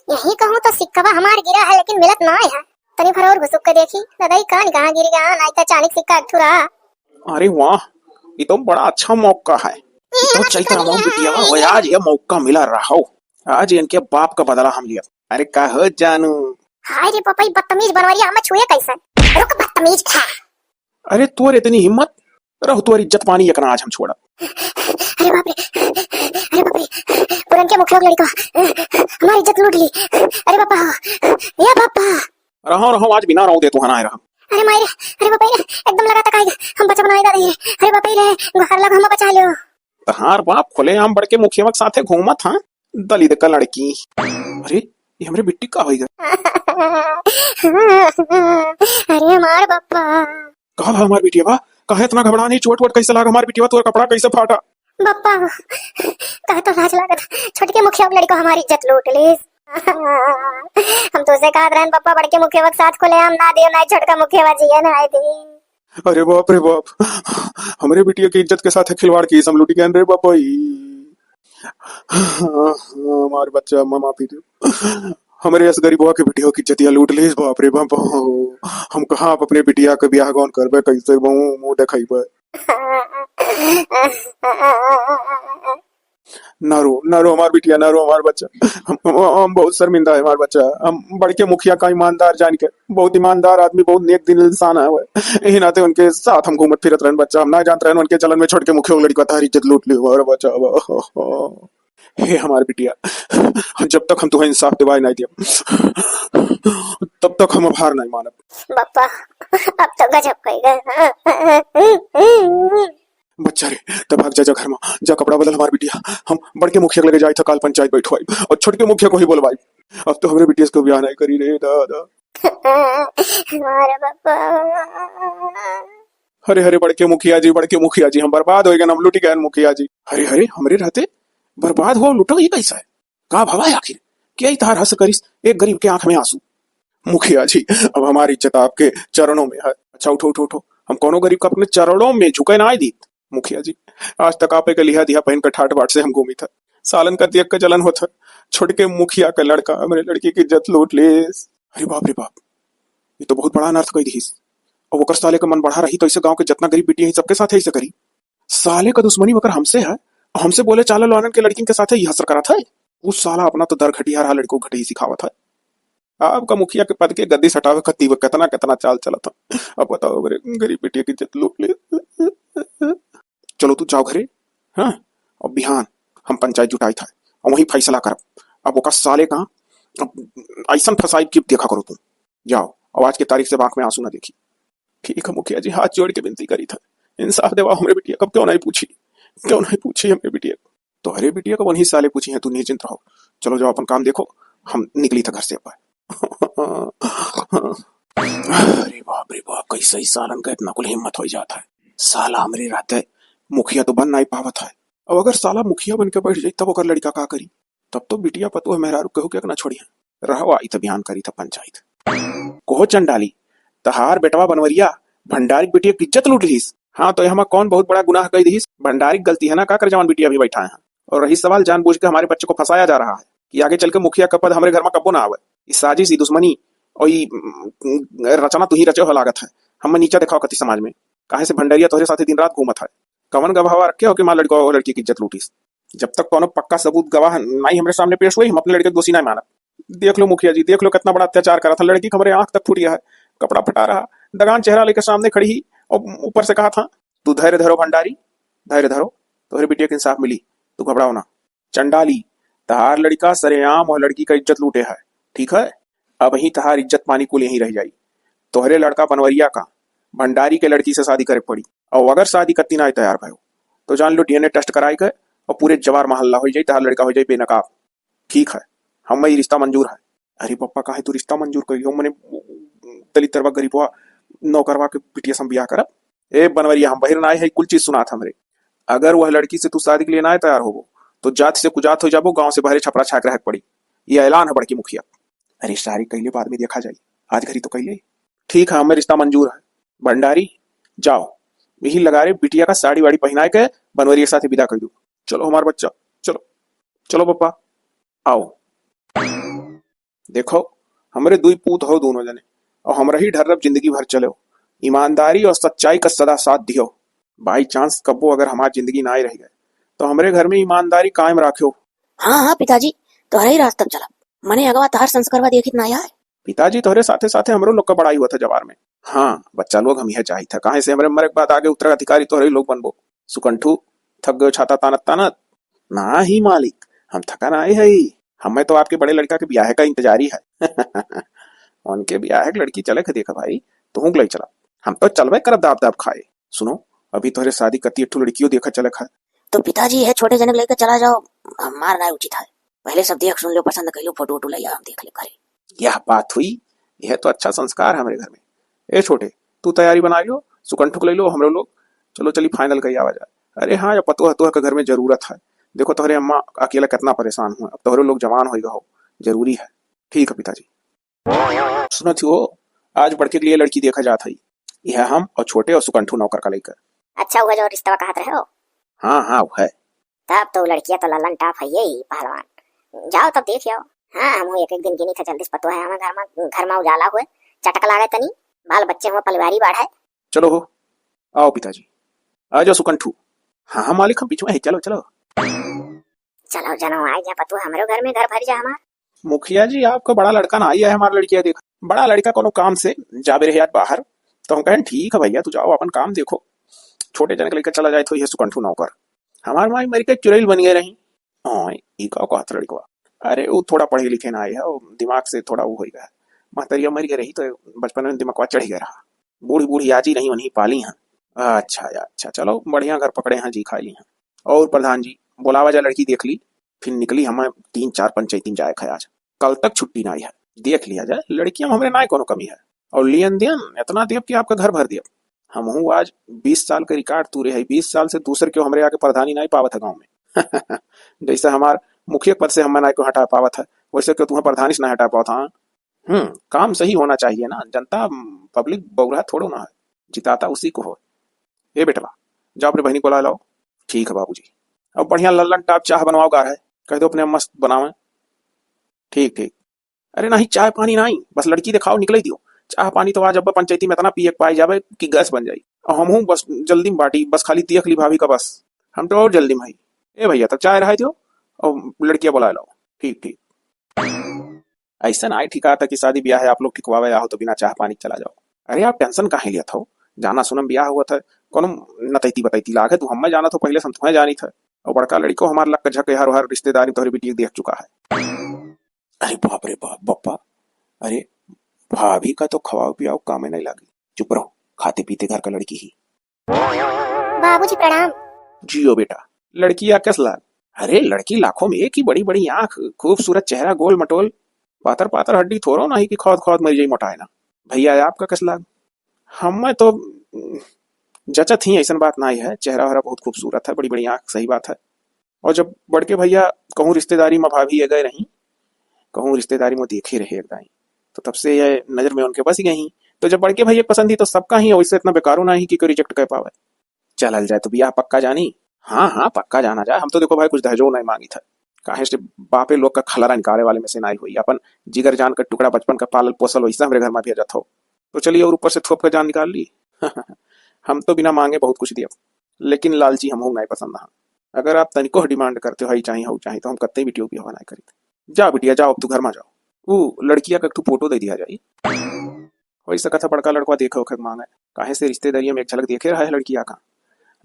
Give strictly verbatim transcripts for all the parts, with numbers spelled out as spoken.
यही कहूँ तो सिक्कवा हमार गिरा है, लेकिन मिलत नाय है। तनी भर और घुसुक के देखी, दादा, ई कान कहाँ गिर गया? नाई तो चांदी के सिक्का एक ठो रहा। अरे वाह, ये तो बड़ा अच्छा मौका है। ये तो चैत रामो बिटिया हो, आज ये मौका मिला रहा हो। आज इनके बाप का बदला हम लिया। अरे का हो जानू? हाय रे बापा, ई बदतमीज बनवरिया हमें छुए कैसे? रुक बदतमीज था। अरे तोर इतनी हिम्मत, रहो तोर इज्जत पानी एकना आज हम छोड़ा। अरे बाप रे, अरे बाप रे, पुरनके मुखिया के लड़का हमारी इज्जत लूट ली। अरे बापा, या बापा। रहो रहो, आज बिना रहो दे तू हनाए रहा। अरे माई रे, अरे बापा रे, एकदम लगा तक आई, हम बचा बनाए दादा रे। अरे बापा रे, घर लग हम बचा लियो। तहार बाप खुलेआम बड़के मुखिया के साथे घूमत, हाँ? दलित का लड़की। अरे, ये हमरे बिट्टी का होई गए? अरे हमार बप्पा। का भा हमार बिटिया बा? काहे इतना घबरा नहीं? चोट वोट कैसे लाग हमार बिटिया? तोर कपड़ा कैसे फाटा? बप्पा, कहे तो लाज लागत। छोटके मुखिया के लड़का हमारी इज्जत लूट लीस। हम तुझसे कहत रहन बप्पा, बड़के मुखिया के साथ खुलेआम ना दियो, ना छोटका मुखिया जिए ना दे। अरे बाप रे बाप, हमरे बिटिया की इज्जत के साथ खिलवाड़ की, हम लूट गए रे बापा ई। हमार बच्चा, अम्मा माफी दे। हमरे अस गरीबवा के बिटिया की इज्जतिया लूट लेस, बाप रे बाप। हम कहाँ आप अपने बिटिया के बियाह गौन करबे, कैसे मुँह, मुँह देखाइबे? ना रो, ना रो हमार बिटिया, ना रो हमार बच्चा। हम, हम, हम बहुत शर्मिंदा है हमार बच्चा। हम बड़के मुखिया का ईमानदार जान के, बहुत ईमानदार आदमी, बहुत नेक दिल इंसान है वह। यही नाते उनके साथ हम घूमत फिरत रहन बच्चा। हम ना जानत रहन उनके चलन में छोटके मुखिया लड़का तारी इज्जत लूट ली हमार बच्चा। हे हमार बिटिया, जब तक हम तुहें इंसाफ दिवाए नहीं दिया, तब तक हम अब हार नहीं मानब। बप्पा, अब तो गजब कइले। बच्चा रे, त भाग जा, जा घर में, जा कपड़ा बदल हमार बिटिया। हम बड़के मुखिया के लगे जाई था, काल पंचायत बैठवाई और छोटके मुखिया को ही बोलवाई। अब तो हमरे बिटिया से बियाह नहीं करी रे दादा। हमारे पापा। अरे, अरे, बड़के मुखिया जी, बड़के मुखिया जी, हम बर्बाद हो गए, हम लुट गए मुखिया जी। अरे, अरे, हमरे रहते बर्बाद हो, लुटो, ये कैसा है? का भवा आखिर? क्या इतहार हंस करिस एक गरीब के आंख में आंसू? मुखिया जी, अब हमारी इज्जत आपके चरणों में है। अच्छा, उठो, उठो, उठो। हम कोनो गरीब का अपने चरणों में झुके ना आए दीत। मुखिया जी, आज तक आपे के लिहा दिहा पहन के ठाट बाट से हम घूमी था। सालन का दियक का जलन होत है। छोटके मुखिया का लड़का हमरे लड़की की इज्जत लूट लेस। अरे बाप रे बाप, ये तो बहुत बड़ा अनर्थ कई दिहिस। अब ओकर साले का मन बढ़ा रही तो ऐसे गांव के जितना गरीब बिटिया है सबके साथ ऐसे करी। साले का दुश्मनी मगर हमसे है, हमसे बोले चाला लोगन के लड़किन के साथे यह असर करत है। उ साला अपना तो दर घटिया रहा, लड़को घटिया सिखावत है। आपका मुखिया के पद के गद्दी सटावे खातिर वो कितना, कितना चाल चलत है। अब बताओ, मेरे गरीब बेटिया की इज्जत लूट ले। चलो तू जाओ घरे, हाँ, और बिहान हम पंचायत जुटाई था और वहीं फैसला करब। अब ओका साले का अब ऐसन फसाई कि देखा करो तुम। जाओ, अब आज के तारीख से आँख में आंसू ना देखी। ठीक है मुखिया जी, हाथ जोड़ के विनती करी था, इंसाफ देवा हमरे बिटिया, कब क्यों नहीं पूछी, क्यों नहीं पूछी हमरे बिटिया। तोहरे बिटिया का वही साले पूछी हैं, तू निश्चिंत रहो। चलो जाओ अपन काम देखो, हम निकली था घर से अब। अरे बाप रे बाप, कैसे ही सालन का इतना कुल हिम्मत हो जाता है। साला हमरे रहते मुखिया तो बन नहीं पावत है। अब अगर साला मुखिया बन के बैठ जाए तब ओकर लड़का का करी? तब तो बिटिया पतोह मेहरारू केहू के ना छोड़ी है। रहवा, ई त बिहान करी था पंचायत। कोहो चंडाली, तहार बेटवा बनवरिया भंडारी के बिटिया की इज्जत लूट लिहिस। हाँ, तो एहमा कौन बहुत बड़ा गुनाह कई दिहिस? भंडारी की गलती है ना, का कर जवान बिटिया भी बैठा है। और रही सवाल, जानबूझ के हमारे बच्चे को फंसाया जा रहा है कि आगे चल के मुखिया का पद हमरे घर में कब्बो ना आवे। ई साजिश, ई दुश्मनी और ई, उम, रचना तू ही रचे हो लागत है। हमें नीचा दिखाओ कति समाज में। काहे से भंडरिया तोहरे साथे दिन रात घूमत है? कवन गवाह रखे हो कि माँ लड़का और लड़की की इज्जत लूटिस? जब तक कौनो पक्का सबूत गवाह नहीं हमरे सामने पेश हुई, हम अपने लड़के के दोषी नहीं मानब। देख लो मुखिया जी, देख लो कितना बड़ा अत्याचार करा था। लड़की के हमरे आंख तक फूट गया है, कपड़ा फटा रहा, दगान चेहरा लेके सामने खड़ी ही और ऊपर से कहा था, "तू धैर्य धरो भंडारी, धैर्य धरो, तोहरे बिटिया के इंसाफ मिली, तू घबराओ ना।" चंडाली, तहार लड़का सरेआम और लड़की का इज्जत लूटे है, ठीक है? अब ही तहार इज्जत पानी कुल यहीं रह जाई। तोहरे लड़का बनवरिया का भंडारी के लड़की से शादी करे पड़ी। और अगर शादी करती ना तैयार भयो, तो जान लो डीएनए टेस्ट कराई के और पूरे जवार मोहल्ला हो जाई, तहार लड़का हो जाई बेनकाब। ठीक है, हमें ये रिश्ता मंजूर है। अरे पप्पा, काहे तू रिश्ता मंजूर करी हो? मने दलित तरवा गरीबवा नौकरवा के बिटिया से हम बियाह करब? ए बनवरिया, हम बहिर ना आए है, कुल चीज सुनात हमरे। अगर वह लड़की से तू शादी के लिए ना तैयार होबो, तो जात से कुजात हो जाबो, गांव से बहरे छपरा छाप रहे के पड़ी। ये ऐलान है बड़की मुखिया। अरे सारी कैले बाद में देखा जाई, आज घरी तो कैले। ठीक है, हमें रिश्ता मंजूर है। भंडारी, जाओ, यही लगा रे बिटिया का साड़ी वाड़ी पहनाए के बनवरिया के साथ विदा कर दो। चलो हमार बच्चा, चलो, चलो पप्पा, आओ। देखो, हमरे दुई पूत हो दोनों जने, और हमरा ही ढर्रब जिंदगी भर चलो। ईमानदारी और सच्चाई का सदा साथ दियो। By chance कब्बो अगर हमार जिंदगी ना ही रह गए, तो हमरे घर में ईमानदारी कायम राख्यो। हाँ, हाँ, पिताजी, तोहरे ही रास्ता चलब। मने अगवा तोहर संस्कारवा देखित ना आए। पिताजी, तोहरे साथे साथे हमरो लोग का बड़ाई हुआ था जवार में। हाँ, बच्चा लोग हम यह चाहित है, काहे से हमरे मरे के बाद आगे उत्तराधिकारी तोहरे ही लोग बनबो। सुकंठू, थक गयो छाता तानत तानत? ना ही मालिक, हम थका ना आए हई। हमें तो आपके बड़े लड़का के ब्याह का इंतजारी है। उनके ब्याह के लड़की चले के देखा भाई, तुहूँ के लई चला। हम तो चलबे करब दाब दाब खाए। सुनो, अभी तोहरे शादी कती एक ठो लड़कियों देखा चले खा। तो पिताजी, यह छोटे जने के लेके चला जाओ, हमार ना उचित है। पहले सब देख सुन लो, पसंद कर लो, फोटो वोटो ले आओ, हम देख ले करे। यह बात हुई, यह तो अच्छा संस्कार है हमरे घर में। ए छोटे, तू तैयारी बना लो, सुकंठू को ले लो, हमरो लोग। चलो चली final कही आवा जाए। अरे हाँ, या पतोह तोह के घर में जरूरत है। देखो तोहरे अम्मा अकेला कितना परेशान हुआ, अब तोहरे लोग जवान हो गए हो, जरूरी है। ठीक है पिताजी। सुनत ही हो, आज बड़के के लिए लड़की देखा जात है। यह हम और छोटे और सुकंठू नौकर का लेकर। अच्छा, हुआ जो रिश्ता कहत रहे हो? हाँ, हाँ, हुआ है। तब तो लड़किया तो लल्लन टाप है ही पहलवान। जाओ तब देख आओ। हाँ, हम एक एक दिन गिनी था जल्दी से पतोह है, हमें घर में, घर में उजाला हुए, चटक लागे तनी, बाल बच्चे हुए, परिवारी बाढ़े। चलो हो, आओ पिताजी, आ जाओ सुकंठू। हाँ, हाँ मालिक, हम पीछे हैं, चलो, चलो। चलो जनो, आए जा पतोह हमरो घर में, घर भर जा हमार। मुखिया जी, आपका बड़ा लड़का ना आई है हमार लड़किया देखा। बड़ा लड़का कोनो काम से जाबे रहे आज बाहर, तो हम कहें, "ठीक है भैया, तू जाओ अपन काम देखो।" छोटे जने के लेकर चला जाए तो यह सुकंठू नौकर। हमार माई मर के चुड़ैल बन गए रही। ओए, ई का कहत लड़कवा? अरे, वो थोड़ा पढ़े लिखे ना आए है, वो दिमाग से थोड़ा वो हो गया। महतरिया मर गए रही तो बचपन में दिमागवा चढ़ गया रहा। बूढ़ी बूढ़ी आजी रही, उन्हीं पाली हैं। अच्छा, अच्छा, चलो, बढ़िया घर पकड़े हैं जी, खा ली हैं। और प्रधान जी, बुलावा जा लड़की देख ली, फिर निकली, हमें तीन चार पंचायती में जाए खाए आज। कल तक छुट्टी ना आई है। देख लिया जाए, लड़कियां में हमरे ना कोनो कमी है। और लेन देन इतना देब कि आपका घर भर देब। हमहू आज बीस साल के record तूरे है, बीस साल से दूसर क्यों हमरे आगे प्रधानी ना पावत है गाँव में। जैसे हमार मुखिया पद से हमें ना क्यों हटा पावत है, वैसे क्यों तुम्हें प्रधानी से ना हटा पावत, हाँ? हम्म, काम सही होना चाहिए ना, जनता, पब्लिक बौरा थोड़ो ना है, जिताता उसी को हो। ए बेटवा, जाओ अपने बहनी को ला लाओ। ठीक है बाबूजी। अब बढ़िया लल्लन टाप चाह बनवाओ गार है, कह दो अपने मस्त बनावे। ठीक, ठीक। अरे नहीं, चाय पानी नहीं, बस लड़की दिखाओ, निकले दियो। चाह पानी तो आज अब्बा पंचायती में इतना पिए के पाई जावे कि गैस बन जाई। और हमहू बस जल्दी में बाटी, बस खाली देख ली भाभी का बस। हम तो और जल्दी में हई। ए भैया, तब चाय रहाई दियो और लड़किया बुला लाओ। ठीक, ठीक। ऐसा ना ठिकाता कि शादी ब्याह है, आप लोग ठिकवावे आओ तो बिना चाह पानी चला जाओ। अरे आप tension काहे लियत हो? जाना सुनम ब्याह हुआ था, कोनो नतैती बतैती लाग है, तू हमें जाना तो पहले से हम तुम्हें जानी था। और बड़का लड़को हमार लक झक हर हर रिश्तेदारी तोहरी बेटी देख चुका है। अरे बाप रे बाप, बप्पा, अरे भाभी का तो खवाओ पियाओ कामे नहीं लागी। चुप रहो, खाते पीते घर का लड़की ही। बाबूजी प्रणाम। जियो बेटा, लड़किया कस लाग? अरे लड़की लाखों में एक ही, बड़ी बड़ी आंख, खूबसूरत चेहरा, गोल मटोल, पातर पातर हड्डी, थोरो नाही कि खौद खौद मर जाई मोटाए ना। भैया आपका कस लाग? हमें तो जचत ही ऐसन बात नाही है, चेहरा वहरा बहुत खूबसूरत है, बड़ी बड़ी आंख, सही बात है। और जब बड़के भैया कहूँ रिश्तेदारी में भाभी ये गए रही, कहूँ रिश्तेदारी में देखे रहे एक दाई, तो तब से ये नजर में उनके बस गई। तो जब बड़के भैया के पसंद ही तो सबका ही, वैसे इतना बेकारो ना ही कि कोई reject कर पावे। चलल जाए तो बियाह पक्का जानी। हाँ हाँ, पक्का जाना जाए। हम तो देखो भाई कुछ दहेजो नहीं मांगी था, काहे से बापे लोग का खलरा निकाले वाले में से नहीं हुई। अपन जिगर जान का टुकड़ा, बचपन का पालल पोसल वैसे हमरे घर में भेजत हो, तो चलिए और ऊपर से थोप का जान निकाल ली। हम तो बिना मांगे बहुत कुछ दिया, लेकिन लालची हमहू नहीं पसंद है। अगर आप तनिको demand करते हो, "हई चाही, हऊ चाही," तो हम कतई बिटियो बियाह नहीं करी। जा बिटिया, जाओ, अब तू घर में जाओ। ऊ लड़किया का एक ठो फोटो दे दिया जाई। वही सकत है बड़का लड़का देखे ओखे के मांगे, काहे से रिश्तेदारियों में एक झलक देखे रहा है लड़किया का,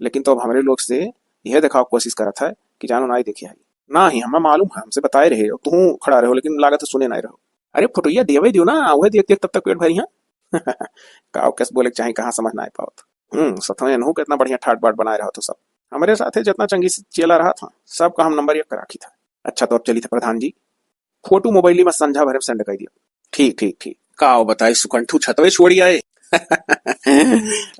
लेकिन तो अब हमरे लोग से यह दिखाओ कोशिश करत है कि जानो ना ही देखे है। ना ही हमें मालूम है, हमसे बताए रहे हो, तू खड़ा रहो, लेकिन लागत है सुने नहीं रहो। अरे फोटोया देवे दियो ना, वह देख देख तब तक पेट भरी है। का कैसे बोले के चाही, कहाँ समझ ना आ पावत। हम्म, सथवे एनहू के इतना बढ़िया ठाट बाट बनाए रहा तो सब। हमरे साथे जितना चंगी चेला रहा था, सबका हम नंबर एक पे राखी था। अच्छा, तो अब चली थे प्रधान जी, फोटो मोबाइल में संझा भरे में send कर दिया। ठीक, ठीक, ठीक। का बताई, सुकंठू छतवे छोड़ी आए।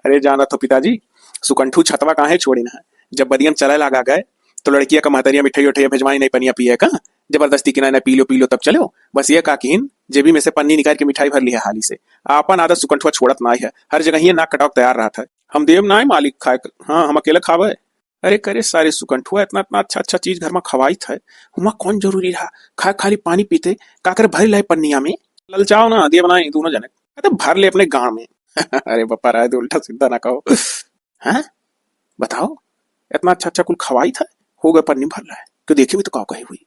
अरे जाना तो पिताजी, सुकंठू छतवा काहे छोड़ी ना है। जब बदियन चले लगा गए, तो लड़किया का महतरिया मिठाई उठाई भेजवाई नहीं, पनिया पिए का, जबरदस्ती की ना, ना पी लो, पी लो, तब चलो। बस ये का किहिन, जेबी में से पन्नी निकाल के मिठाई भर ली है हाली से। आपन आदत सुकंठुआ छोड़त ना है, हर जगह ये नाक कटाव तैयार रहत है। हम देव ना है मालिक खाए क-, हाँ, हम अकेले खावे। अरे करे सारे सुकंठुआ, इतना, इतना अच्छा, अच्छा चीज घर मा खवाइत है, हुआ कौन जरूरी रहा? खा, खाली पानी पीते, का करे भर लाए पन्निया में? ललचाओ ना, दिया बनाए दोनों जने। अरे भर ले अपने गाँव में। अरे बप्पा, रहे दे, उल्टा सीधा ना कहो। हाँ? बताओ, इतना अच्छा, अच्छा कुल खवाइत है, हो गए पन्नी भर लाए। क्यों, देखी भी तो का कही हुई।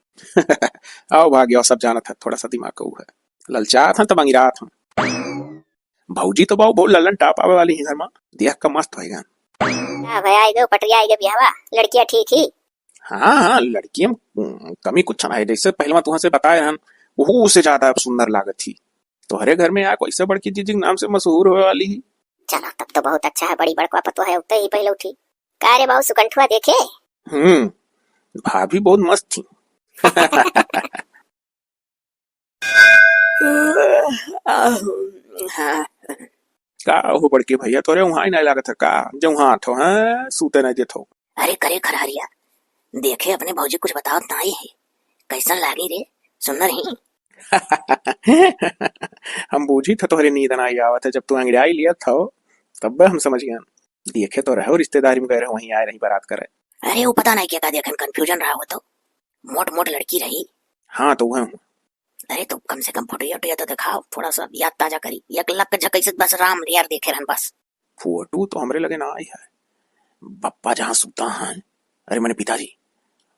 आओ भाग, आओ, सब जानत है, थोड़ा सा दिमाग का ऊ है। ललचात हैं तब अंगिरात हैं। भौजी तो बाऊ बहुत लल्लन टाप आवे वाली है घर मा, देख का मस्त होएगा। का भया, आई गयो पटरिया, आई गयो बियाहवा, लड़किया ठीक ही? हाँ, हाँ, लड़कियन, हम्म, कमी कुछ ना है, जैसे पहलवा तुहाँ से बताए रहन, वहू से ज्यादा अब सुंदर लागत ही। तोहरे घर में यार कोई से बड़की जीजी के नाम से मशहूर होवे वाली ही। चलो, तब तो बहुत अच्छा है, बड़ी बड़कवा पतो है, उतरे ही पहले उठी। का रे बाऊ, सुकंठुआ देखे? हम्म, भाभी बहुत मस्त थी। का हो बड़के भैया, तोरे वहाँ ही नहीं लागत है का? जो वहाँ आथो, हैं? सूते नहीं देथो। अरे करे खरहरिया, देखे अपने भौजी कुछ बतावत नाई है। कैसन लागी रे? सुंदर ही? हम बूझी था तोहरे नींद नाई आवत है, जब तू अंगड़ाई लिया था, तब हम समझ गए। देखे तो रहो, रिश्तेदारी में गए रहो, वहीं आए रही बारात करे। अरे वो पता नहीं क्या का देखन, confusion रहा हो तो। मोट मोट लड़की रही। हाँ तो वह हूँ। अरे तो कम से कम फोटो वोटो तो दिखाओ, थोड़ा सा याद ताजा करी। एक लक झकई से बस राम यार देखे रहन बस। फोटो तो हमरे लगे ना आई है, बप्पा जहाँ सुता है, अरे मने पिताजी,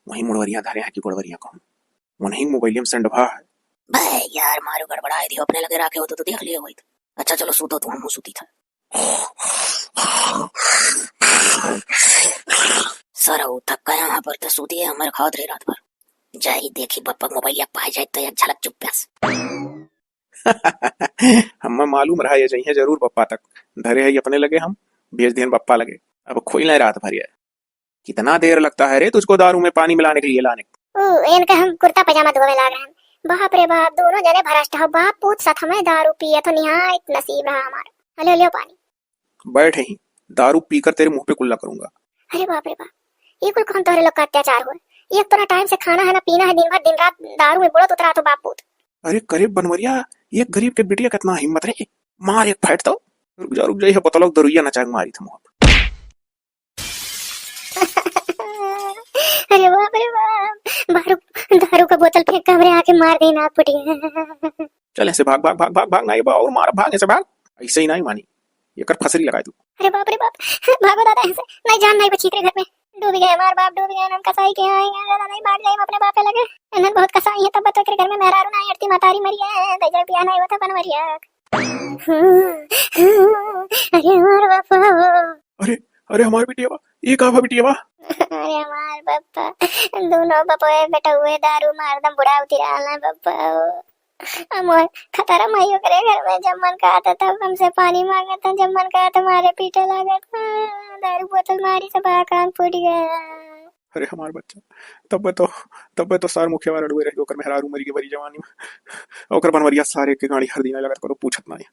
वहीं मुड़वरिया धरे हैं कि गोड़वरिया कहूँ, वहीं मोबाइल में send भा है। बे यार मारू गड़बड़ाए दियो, अपने लगे राखे होते तो देख लियो होइत। अच्छा चलो सूतो तू, हमहूँ सूती था। सरऊ थक्का यहाँ पर तो सूती है, हमर खावत रहे रात भर। जाई देखी बप्पा मोबाइल या पाए जाए तो एक झलक चुप्पस। हमें मालूम रहा ये जइहे जरूर बप्पा तक। धरे है अपने लगे हम, भेज देन बप्पा लगे। अब खोई ना रात भर ये। कितना देर लगता है रे तुझको दारू में पानी मिलाने के लिए लाने? ओ, इनका हम कुर्ता पजामा धोवे लाग रहे हैं। बाप रे बाप, दोनों जने भ्रष्ट हो, बाप पूत साथ में दारू पिए तो निहायत नसीब रहा हमारा। लियो, लियो पानी। बैठ ही, दारू पीकर तेरे मुंह पे कुल्ला करूंगा। अरे बाप रे बाप, ये कुल कौन तोहरे लोग का अत्याचार हुआ? एक तो ना टाइम से खाना है, ना पीना है, दिन भर दिन रात दारू में बुड़त उतरा तो बाप पूत। अरे करे बनवरिया, एक गरीब के बिटिया कितना हिम्मत रे, मार एक फैट तो। रुक जा, रुक जा, ये बोतल दरुइया नचाक मारी था मुंह पे। अरे बाप रे बाप, दारू, दारू का बोतल फेंक के हमरे आके मार गई, नाक फूट गया। चल ऐसे भाग, भाग, भाग, भाग, भाग, नहीं बा, और मार, भाग ऐसे भाग। ऐसे ही नहीं मानी, ये कर फसरी लगाए तू। अरे बाप रे बाप, भागो दादा ऐसे, नहीं जान नहीं बची तेरे घर में। डूब गए हमार बाप, डूब गए, हम कसाई के यहाँ आए हैं, दादा नहीं भाग जाए अपने बापे लगे। इन्हन बहुत कसाई है, तब तो तेरे घर में मेहरारू नहीं हटती, मतारी मरी है, दे जाए पिया नहीं होता बनवरिया। अरे हमार बापा। अरे, अरे हमार बिटिया बा, ये का बा बिटिया बा? अरे हमार बापा, दोनों बपवे बेटा हुए दारू मार दम बुढ़ा उती रहल है बापा। हम खतरा माई ओकरे घर में जब मन कहता तब हमसे पानी मांगता, जब मन कहता मारे पीटे लागता, दारू बोतल मारी से बा कान फूट गया। अरे हमार बच्चा, तब्बे तो, तब्बे तो सार मुखिया वाला डुए रही, ओकर मेहरारू मरी के बड़ी जवानी में। ओकर बनवरिया सारे के गाड़ी हर दिन लगत करो, पूछत नहीं।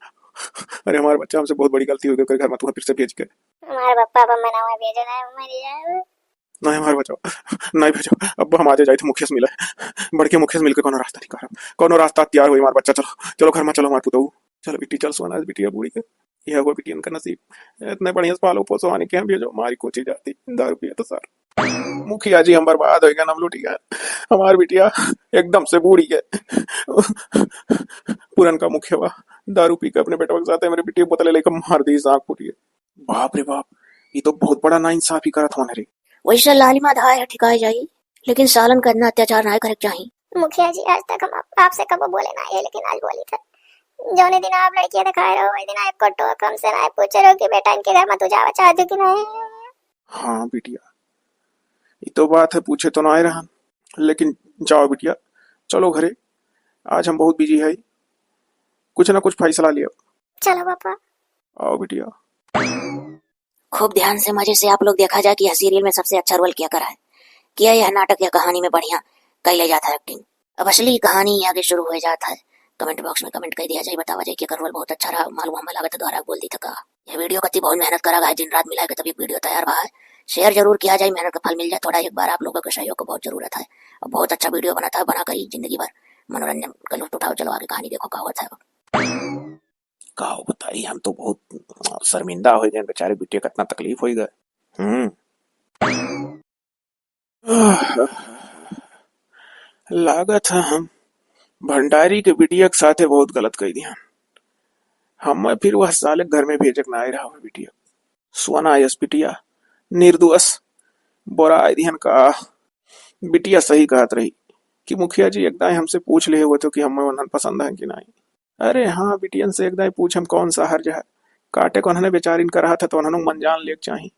अरे हमार बच्चा, हमसे बहुत बड़ी गलती हो गई, ओकर घर में तुहे फिर से भेज के। हमार बापा बा मनावा भेजो ना, मर जाओ। नहीं हमार बच्चा, नहीं भेजो। अब हम आजे जाए थे मुखिया से मिले, बड़के मुखिया से मिलके कोनो रास्ता निकालब, कोनो रास्ता तैयार होई हमार बच्चा। चलो, चलो घर में चलो हमार पुतऊ। चलो बिट्टी, चल सोना, बिटिया बूढ़ी है। यह हुआ बिटियन का नसीब। इतने बढ़िया से पालो पोसो, आने के यहाँ भेजो, मारी कोची जाती, दारू पिए तो सार। मुखिया जी, हम बर्बाद हो गए, हम लूटी गए। हमार बिटिया एकदम से बूढ़ी है। पुरनका मुखिया बा, दारू पी के अपने बेटवा के साथ हमारे बिटिया बोतले लेकर मार दी, आँख फूटी है। बाप रे बाप, ये तो बहुत बड़ा नाइंसाफी करत होने रे। वैसे लालिमा धाय है, ठिकाए जाई। लेकिन सालन का इतना अत्याचार ना करे के चाही। मुखिया जी, आज तक हम आप, आपसे कबो बोले ना है, लेकिन आज बोली था। जौने दिन आप लड़कियां दिखाए रहो, वही दिन आपको टोक हमसे ना पूछे रहो कि बेटा इनके घर में तू जावा चाहते कि नहीं। हाँ बिटिया, ये तो बात है, पूछे तो ना आए रहन, लेकिन जाओ बिटिया, चलो घरे, आज हम बहुत बिजी है, कुछ ना कुछ फैसला लियो। चलो पापा। आओ बिटिया। खूब ध्यान से, मजे से आप लोग देखा जाए कि यह सीरियल में सबसे अच्छा रोल क्या करा है, क्या यह नाटक या कहानी में बढ़िया कैले जाता है एक्टिंग। अब असली कहानी आगे शुरू हो जाता है। कमेंट बॉक्स में कमेंट कर दिया जाए, बतावा जाए कि अगर रोल बहुत अच्छा रहा, मालूम हम लागत है द्वारा बोल दी थका। यह वीडियो कति बहुत मेहनत करा है, दिन रात मिला के तभी वीडियो तैयार हुआ है। शेयर जरूर किया जाए, मेहनत का फल मिल जाए थोड़ा। एक बार आप लोगों के सहयोग को बहुत जरूरत है। अब बहुत अच्छा वीडियो बना था, बना कर ही जिंदगी भर मनोरंजन का लुत्फ उठाओ। चलो आगे कहानी देखो का होता है। का बताई, हम तो बहुत शर्मिंदा हो गए, बेचारे बिटिया कितना तकलीफ हो गए। हम्म। लागत है हम भंडारी के बिटिया के साथे बहुत गलत कइ दिहन। हमें फिर वह साले के घर में भेजे के ना आए रहा बिटिया। सोना यस बिटिया, निर्दोष, बोराइ दिहन का। बिटिया सही कहत रही कि मुखिया जी एकदम हमसे पूछ लिहे हुए थे कि हमें उन्हन पसंद है कि नहीं। अरे हाँ, बिटियन से एकदम पूछम कौन सा हर्ज है। काटे को उन्हने बेचारिन का रहत है तो उन्हनों मन जान लेक चाही।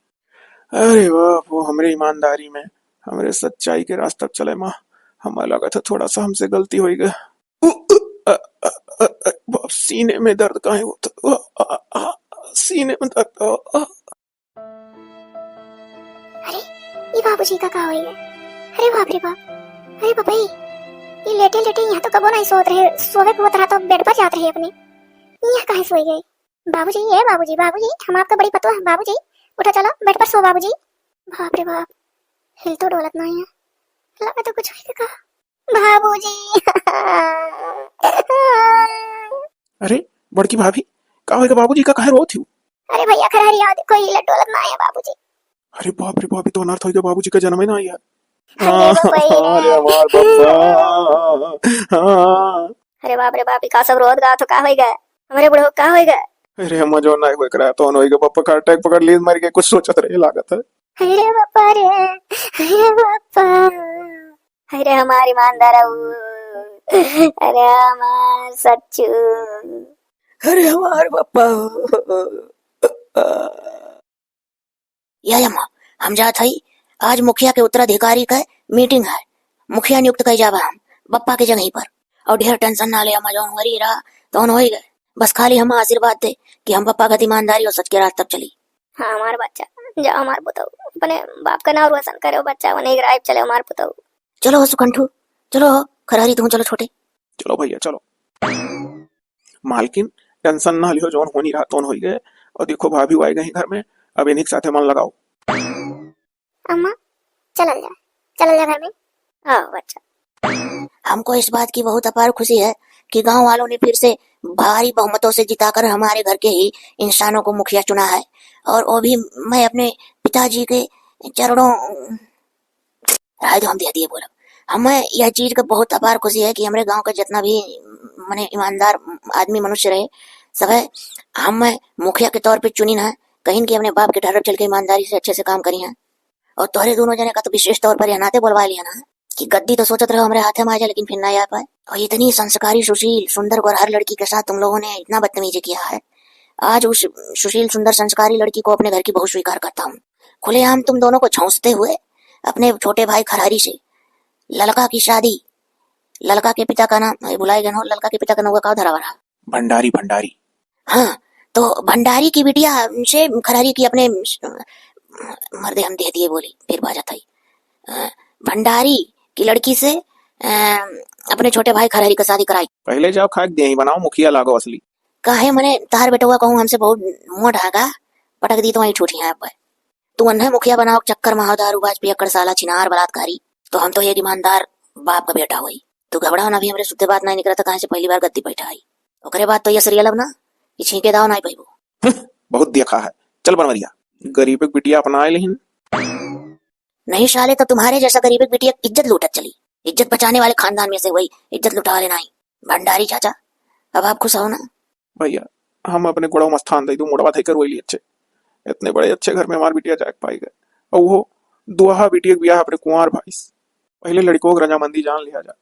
अरे बाप, वो हमरे ईमानदारी में, हमरे सच्चाई के रास्ता पे चले माँ, हमें लगत है थोड़ा सा हमसे गलती होइ गए। उ, उ, अ, अ, अ, अ, बाप, सीने में दर्द काहे होत? अ, अ, अ, सीने में दर्द, अ, अ। अरे, ई बाबूजी का का होई है? अरे बाप रे बाप, अरे बाप रे, ई लेटे लेटे यहाँ तो कबो नहीं सोत रहे, सोवे के होत रहा तो बेड पर जात रहे अपने, यहाँ काहे सोई गई? बाबूजी, ए बाबूजी, बाबूजी, हम आपका बड़ी पतोह है बाबूजी, उठो चलो बेड पर सो बाबूजी। बाप रे बाप, हिल तो डोलत नहीं है, लगा तो कुछ होई का बाबूजी। अरे बड़की भाभी, का होई का बाबूजी का काहे रोत हो? अरे भैया खरहरिया देखो, हिल डोलत नहीं है बाबूजी। अरे बाप रे बाप, ई तो अनर्थ होई का, बाबूजी का जन्म ही ना आया। अरे बाप रे। अरे हमार बाबा। हाँ। अरे बाप रे बाप, ई का सब रोत गात हो, का होई गए? हमरे बुढ़ऊ का होई गए? अरे हम जो ना होई करा, तो होई गए, पप्पा का अटैक पकड़ ली, मर गए, कुछ सोचत रहे लागत है। अरे बापा रे, अरे बापा, अरे हमार ईमानदार, अरे हमार सच्चू, अरे हमार बापा। या अम्मा, हम जात हई, आज मुखिया के उत्तराधिकारी के मीटिंग है, मुखिया नियुक्त कई जाबा हम बप्पा के जगह पर। और ढेर टेंशन ना ले अम्मा, जौन होई रहा तौन होई गए। बस खाली हम आशीर्वाद दे कि हम बप्पा का ईमानदारी और सच के रास्ता पर चली। हाँ हमार बच्चा, जा हमार पुतऊ, अपने बाप का नाम रोशन करे बच्चा, उन्हें गिराए चले हमार पुतऊ। चलो हो सुकंठू, चलो हो खरहरी, तुम चलो छोटे। चलो भैया चलो। मालकिन, टेंशन ना लिहो, जौन होनी रहा तौन होई गए। और देखो भाभी आई गई घर में, अब इन्हीं के साथे मन लगाओ। अम्मा, चलल जा, चलल जा घर में। आओ बच्चा। हमको इस बात की बहुत अपार खुशी है कि गांव वालों ने फिर से भारी बहुमतों से जिताकर हमारे घर के ही इंसानों को मुखिया चुना है, और वो भी मैं अपने पिताजी के चरणों राय तो हम दे दिए बोलब। हमें यह चीज का बहुत अपार खुशी है कि हमरे गांव का जितना भी, मने, ईमानदार आदमी मनुष्य रहे, सब है, हमें मुखिया के तौर पे चुनी ना, कहीं कि अपने बाप के ढर्रब चल के ईमानदारी से अच्छे से काम करी हैं। और तोहरे दोनों जने का तो विशेष तौर पर यह नाते बोलवा लिया ना कि गद्दी तो सोचत रहो हमरे हाथे में आ जाए, लेकिन फिर ना आ पाए। और इतनी संस्कारी, सुशील, सुंदर, गोरहर लड़की के साथ तुम लोगों ने इतना बदतमीजी किया है। आज उस सुशील, सुंदर, संस्कारी लड़की को अपने घर की बहू स्वीकार करता हूँ। खुलेआम तुम दोनों को झौंसते हुए अपने छोटे भाई खरहरी से ललका की शादी, ललका के पिता का नाम, ए, भुलाए गए हो, ललका के पिता का नाम का धरावा रहा? भंडारी, भंडारी। हाँ, तो भंडारी की बिटिया से खरहरी की अपने, मर्दे हम दे दिए बोली, फिर बाजा था ही। अ, भंडारी की लड़की से, अ, अपने छोटे भाई खरहरी का शादी कराई। पहले जाओ खाए दे ही बनाओ, मुखिया लागो असली। काहे मने तार बेटवा कहूँ हमसे बहुत मोह ढाका, पटक दी तो वहीं ठूठी है अब। तू अन्हे मुखिया बनाओ चक्कर में हो, दारूबाज, पियक्कड़, साला, छिनार, बलात्कारी। तो हम तो एक ईमानदार बाप का बेटा होई। तू घबराओ ना, अभी हमरे सुद्ध बात नहीं निकला था, कहाँ से पहली बार गद्दी बैठा आई। ओकरे बाद तो ये serial अब ना, ये छींके दाव नहीं पैबो। बहुत देखा है, चल बनवरिया, गरीब एक बिटिया अपना आए लेहिन। नहीं साले, तो तुम्हारे जैसा गरीब एक बिटिया इज्जत लूटत चली, इज्जत बचाने वाले खानदान में से वही इज्जत लुटा लेना ही। भंडारी चाचा, अब आप खुश हो ना? भैया, हम अपने गोड़वा में स्थान दे दू, मोड़वा धई कर रोई ली अच्छे। इतने बड़े अच्छे घर में हमार बिटिया जाके पाई गए। और वो दुआहा बिटिया के बियाह अपने कुंवार भाई से। पहले लड़कों के रजामंदी जान लिया जा।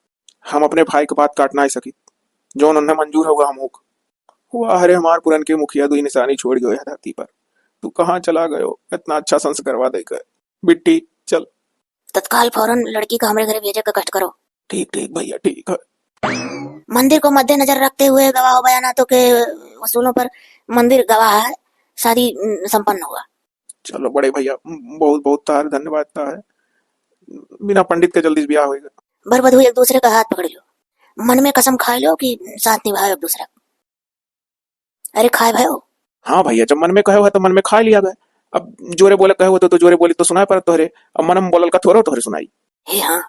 हम अपने भाई के बात काट ना सकी। जौन उन्हें मंजूर होगा हम होक। हुआ हरे हमार पुरन के मुखिया दुई निशानी छोड़ गयो है धरती पर। तू कहाँ चला गयो? इतना अच्छा संस्कारवा दे गए। बिट्टी, चल। तत्काल फौरन लड़की का हमरे घरे भेजे का कष्ट करो। ठीक, ठीक भैया, ठीक है। मंदिर को मद्देनजर रखते हुए गवाह बयानातों के वसूलों पर मंदिर गवाह है, शादी, उम, संपन्न हुआ। चलो बड़े भैया, उम, बहुत बहुत तार धन्यवाद ता है। बिना पंडित के जल्दी से ब्याह होएगा। बर वधू एक दूसरे का हाथ पकड़ लो, मन में कसम खा लो कि साथ निभाओ एक दूसरा। अरे खाए भयो। हाँ भैया, जब मन में कहे हो तो मन में खा लिया गए। अब जोरे बोले कहे हो तो, तो जोरे बोली तो सुनाए पड़त तोहरे। अब मनम बोलल का थोड़ो तोहरे सुनाई। हे हाँ,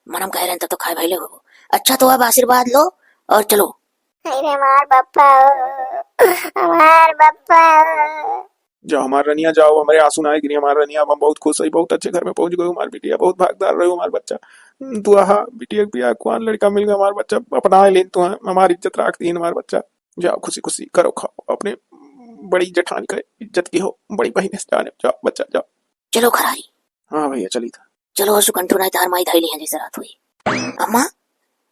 मनम कह रहे हैं तब तो खाए भैले हो। अच्छा तो अब आशीर्वाद लो और चलो। अरे हमार बप्पा, हमार बप्पा। जाओ हमार रनिया, जाओ, हमरे आँसू नाहीं गिरी हमार रनिया, अब हम बहुत खुश हई, बहुत अच्छे घर में पहुँच गयो हमार बिटिया, बहुत भागदार रहो हमार बच्चा। हम्म, तू आहा, बिटिया के बियाह कुआन लड़का मिल गया हमार बच्चा, अपनाए लेन तू, हमार इज्जत राख दीन हमार बच्चा। जाओ खुशी खुशी करो खाओ, अपने बड़ी जेठानी का इज्जत की हो, बड़ी बहिन है जाने, जाओ बच्चा जाओ। चलो खरारी। हाँ भैया चली था। चलो सुकंठू नाहीं तार माई धैली है जैसे रात हुई। अम्मा,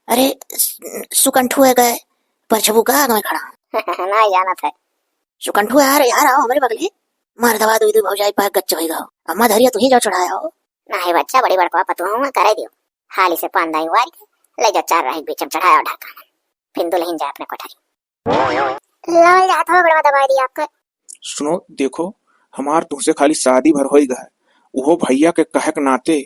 अरे सु-, सुकंठू है गए, परछबू का आग में खड़ा। नाहीं जानत है। सुकंठू यार, यार आओ हमरे बगले। मार दवा दुई दुई भौजाई पाक गच्च होई गो। अम्मा धरिया तुहीं जाओ चढ़ाए हो। नाहीं बच्चा, बड़ी बड़कवा पतुआ हुआ करे दियो। हाली से पान दाई वार के ले जाओ, चार राही के बीच में चढ़ाए हो ढाका में। फिर दुल्हन जाए अपने कोठरी। लाल जात हो, बड़वा दबाई दी आपका। सुनो, देखो, हमार तुहसे खाली शादी भर होई गए, उहो भैया के कहे के नाते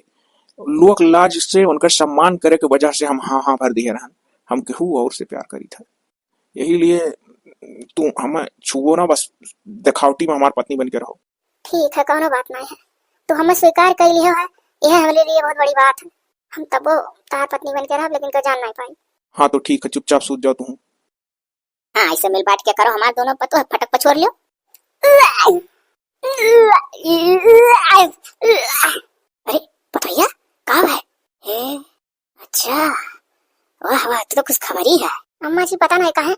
लोक लाज से उनकर सम्मान करे के वजह से हम हाँ हाँ भर दिए रहन। हम केहू और से प्यार करी था, यही लिए तू हमें छुओ ना, बस देखावटी में हमार पत्नी बन के रहो। ठीक है, कौनो बात नहीं है, तू हमें स्वीकार कर लियो है, यह हमारे लिए बहुत बड़ी बात है। हम तबो तार पत्नी बन के रहब, लेकिन को जान नहीं पाई। हाँ तो ठीक है, चुपचाप सूत जाओ तू। हाँ, ऐसे मिल बांट के करो, हमार दोनों पतोह फटक पछोर लियो। अरे पतोहिया, का है? ए, अच्छा, वाह वाह, तू तो खुशखबरी है। अम्मा जी, पता नहीं काहे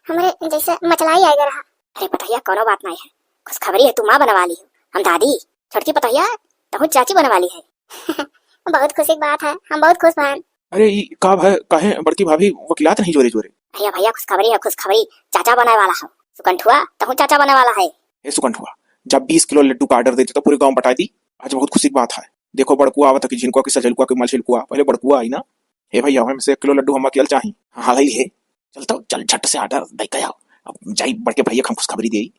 हमरे जैसे मचलाई आ गया रहा। अरे पतोहिया, कोनो बात नहीं है, खुशखबरी है, तू माँ बनवा ली हो, हम दादी, छोटकी पतोहिया, तहु चाची बनवा ली है। बहुत खुशी की बात है, हम बहुत खुश भन। अरे ई का भय, काहे बड़की भाभी वकिलात नहीं जोरे जोरे? भैया, भैया, खुशखबरी है, खुशखबरी, चाचा बने वाला है। सुकंठुआ, तहु चाचा बने वाला है। ए सुकंठुआ, जब बीस किलो लड्डू का order दे दे तो पूरे गांव बटा दी। आज बहुत खुशी की बात है। देखो बड़कुआ आवत है कि झिनकुआ कि सझलकुआ कि मझिलकुआ, पहले बड़कुआ आई ना। हे भैया, हमें से एक किलो लड्डू हम अकेल चाही। हाँ, हाँ, ले ले। चल तो, चल झट से order दे के आओ। अब जाई बड़के भैया के हम खुशखबरी देई।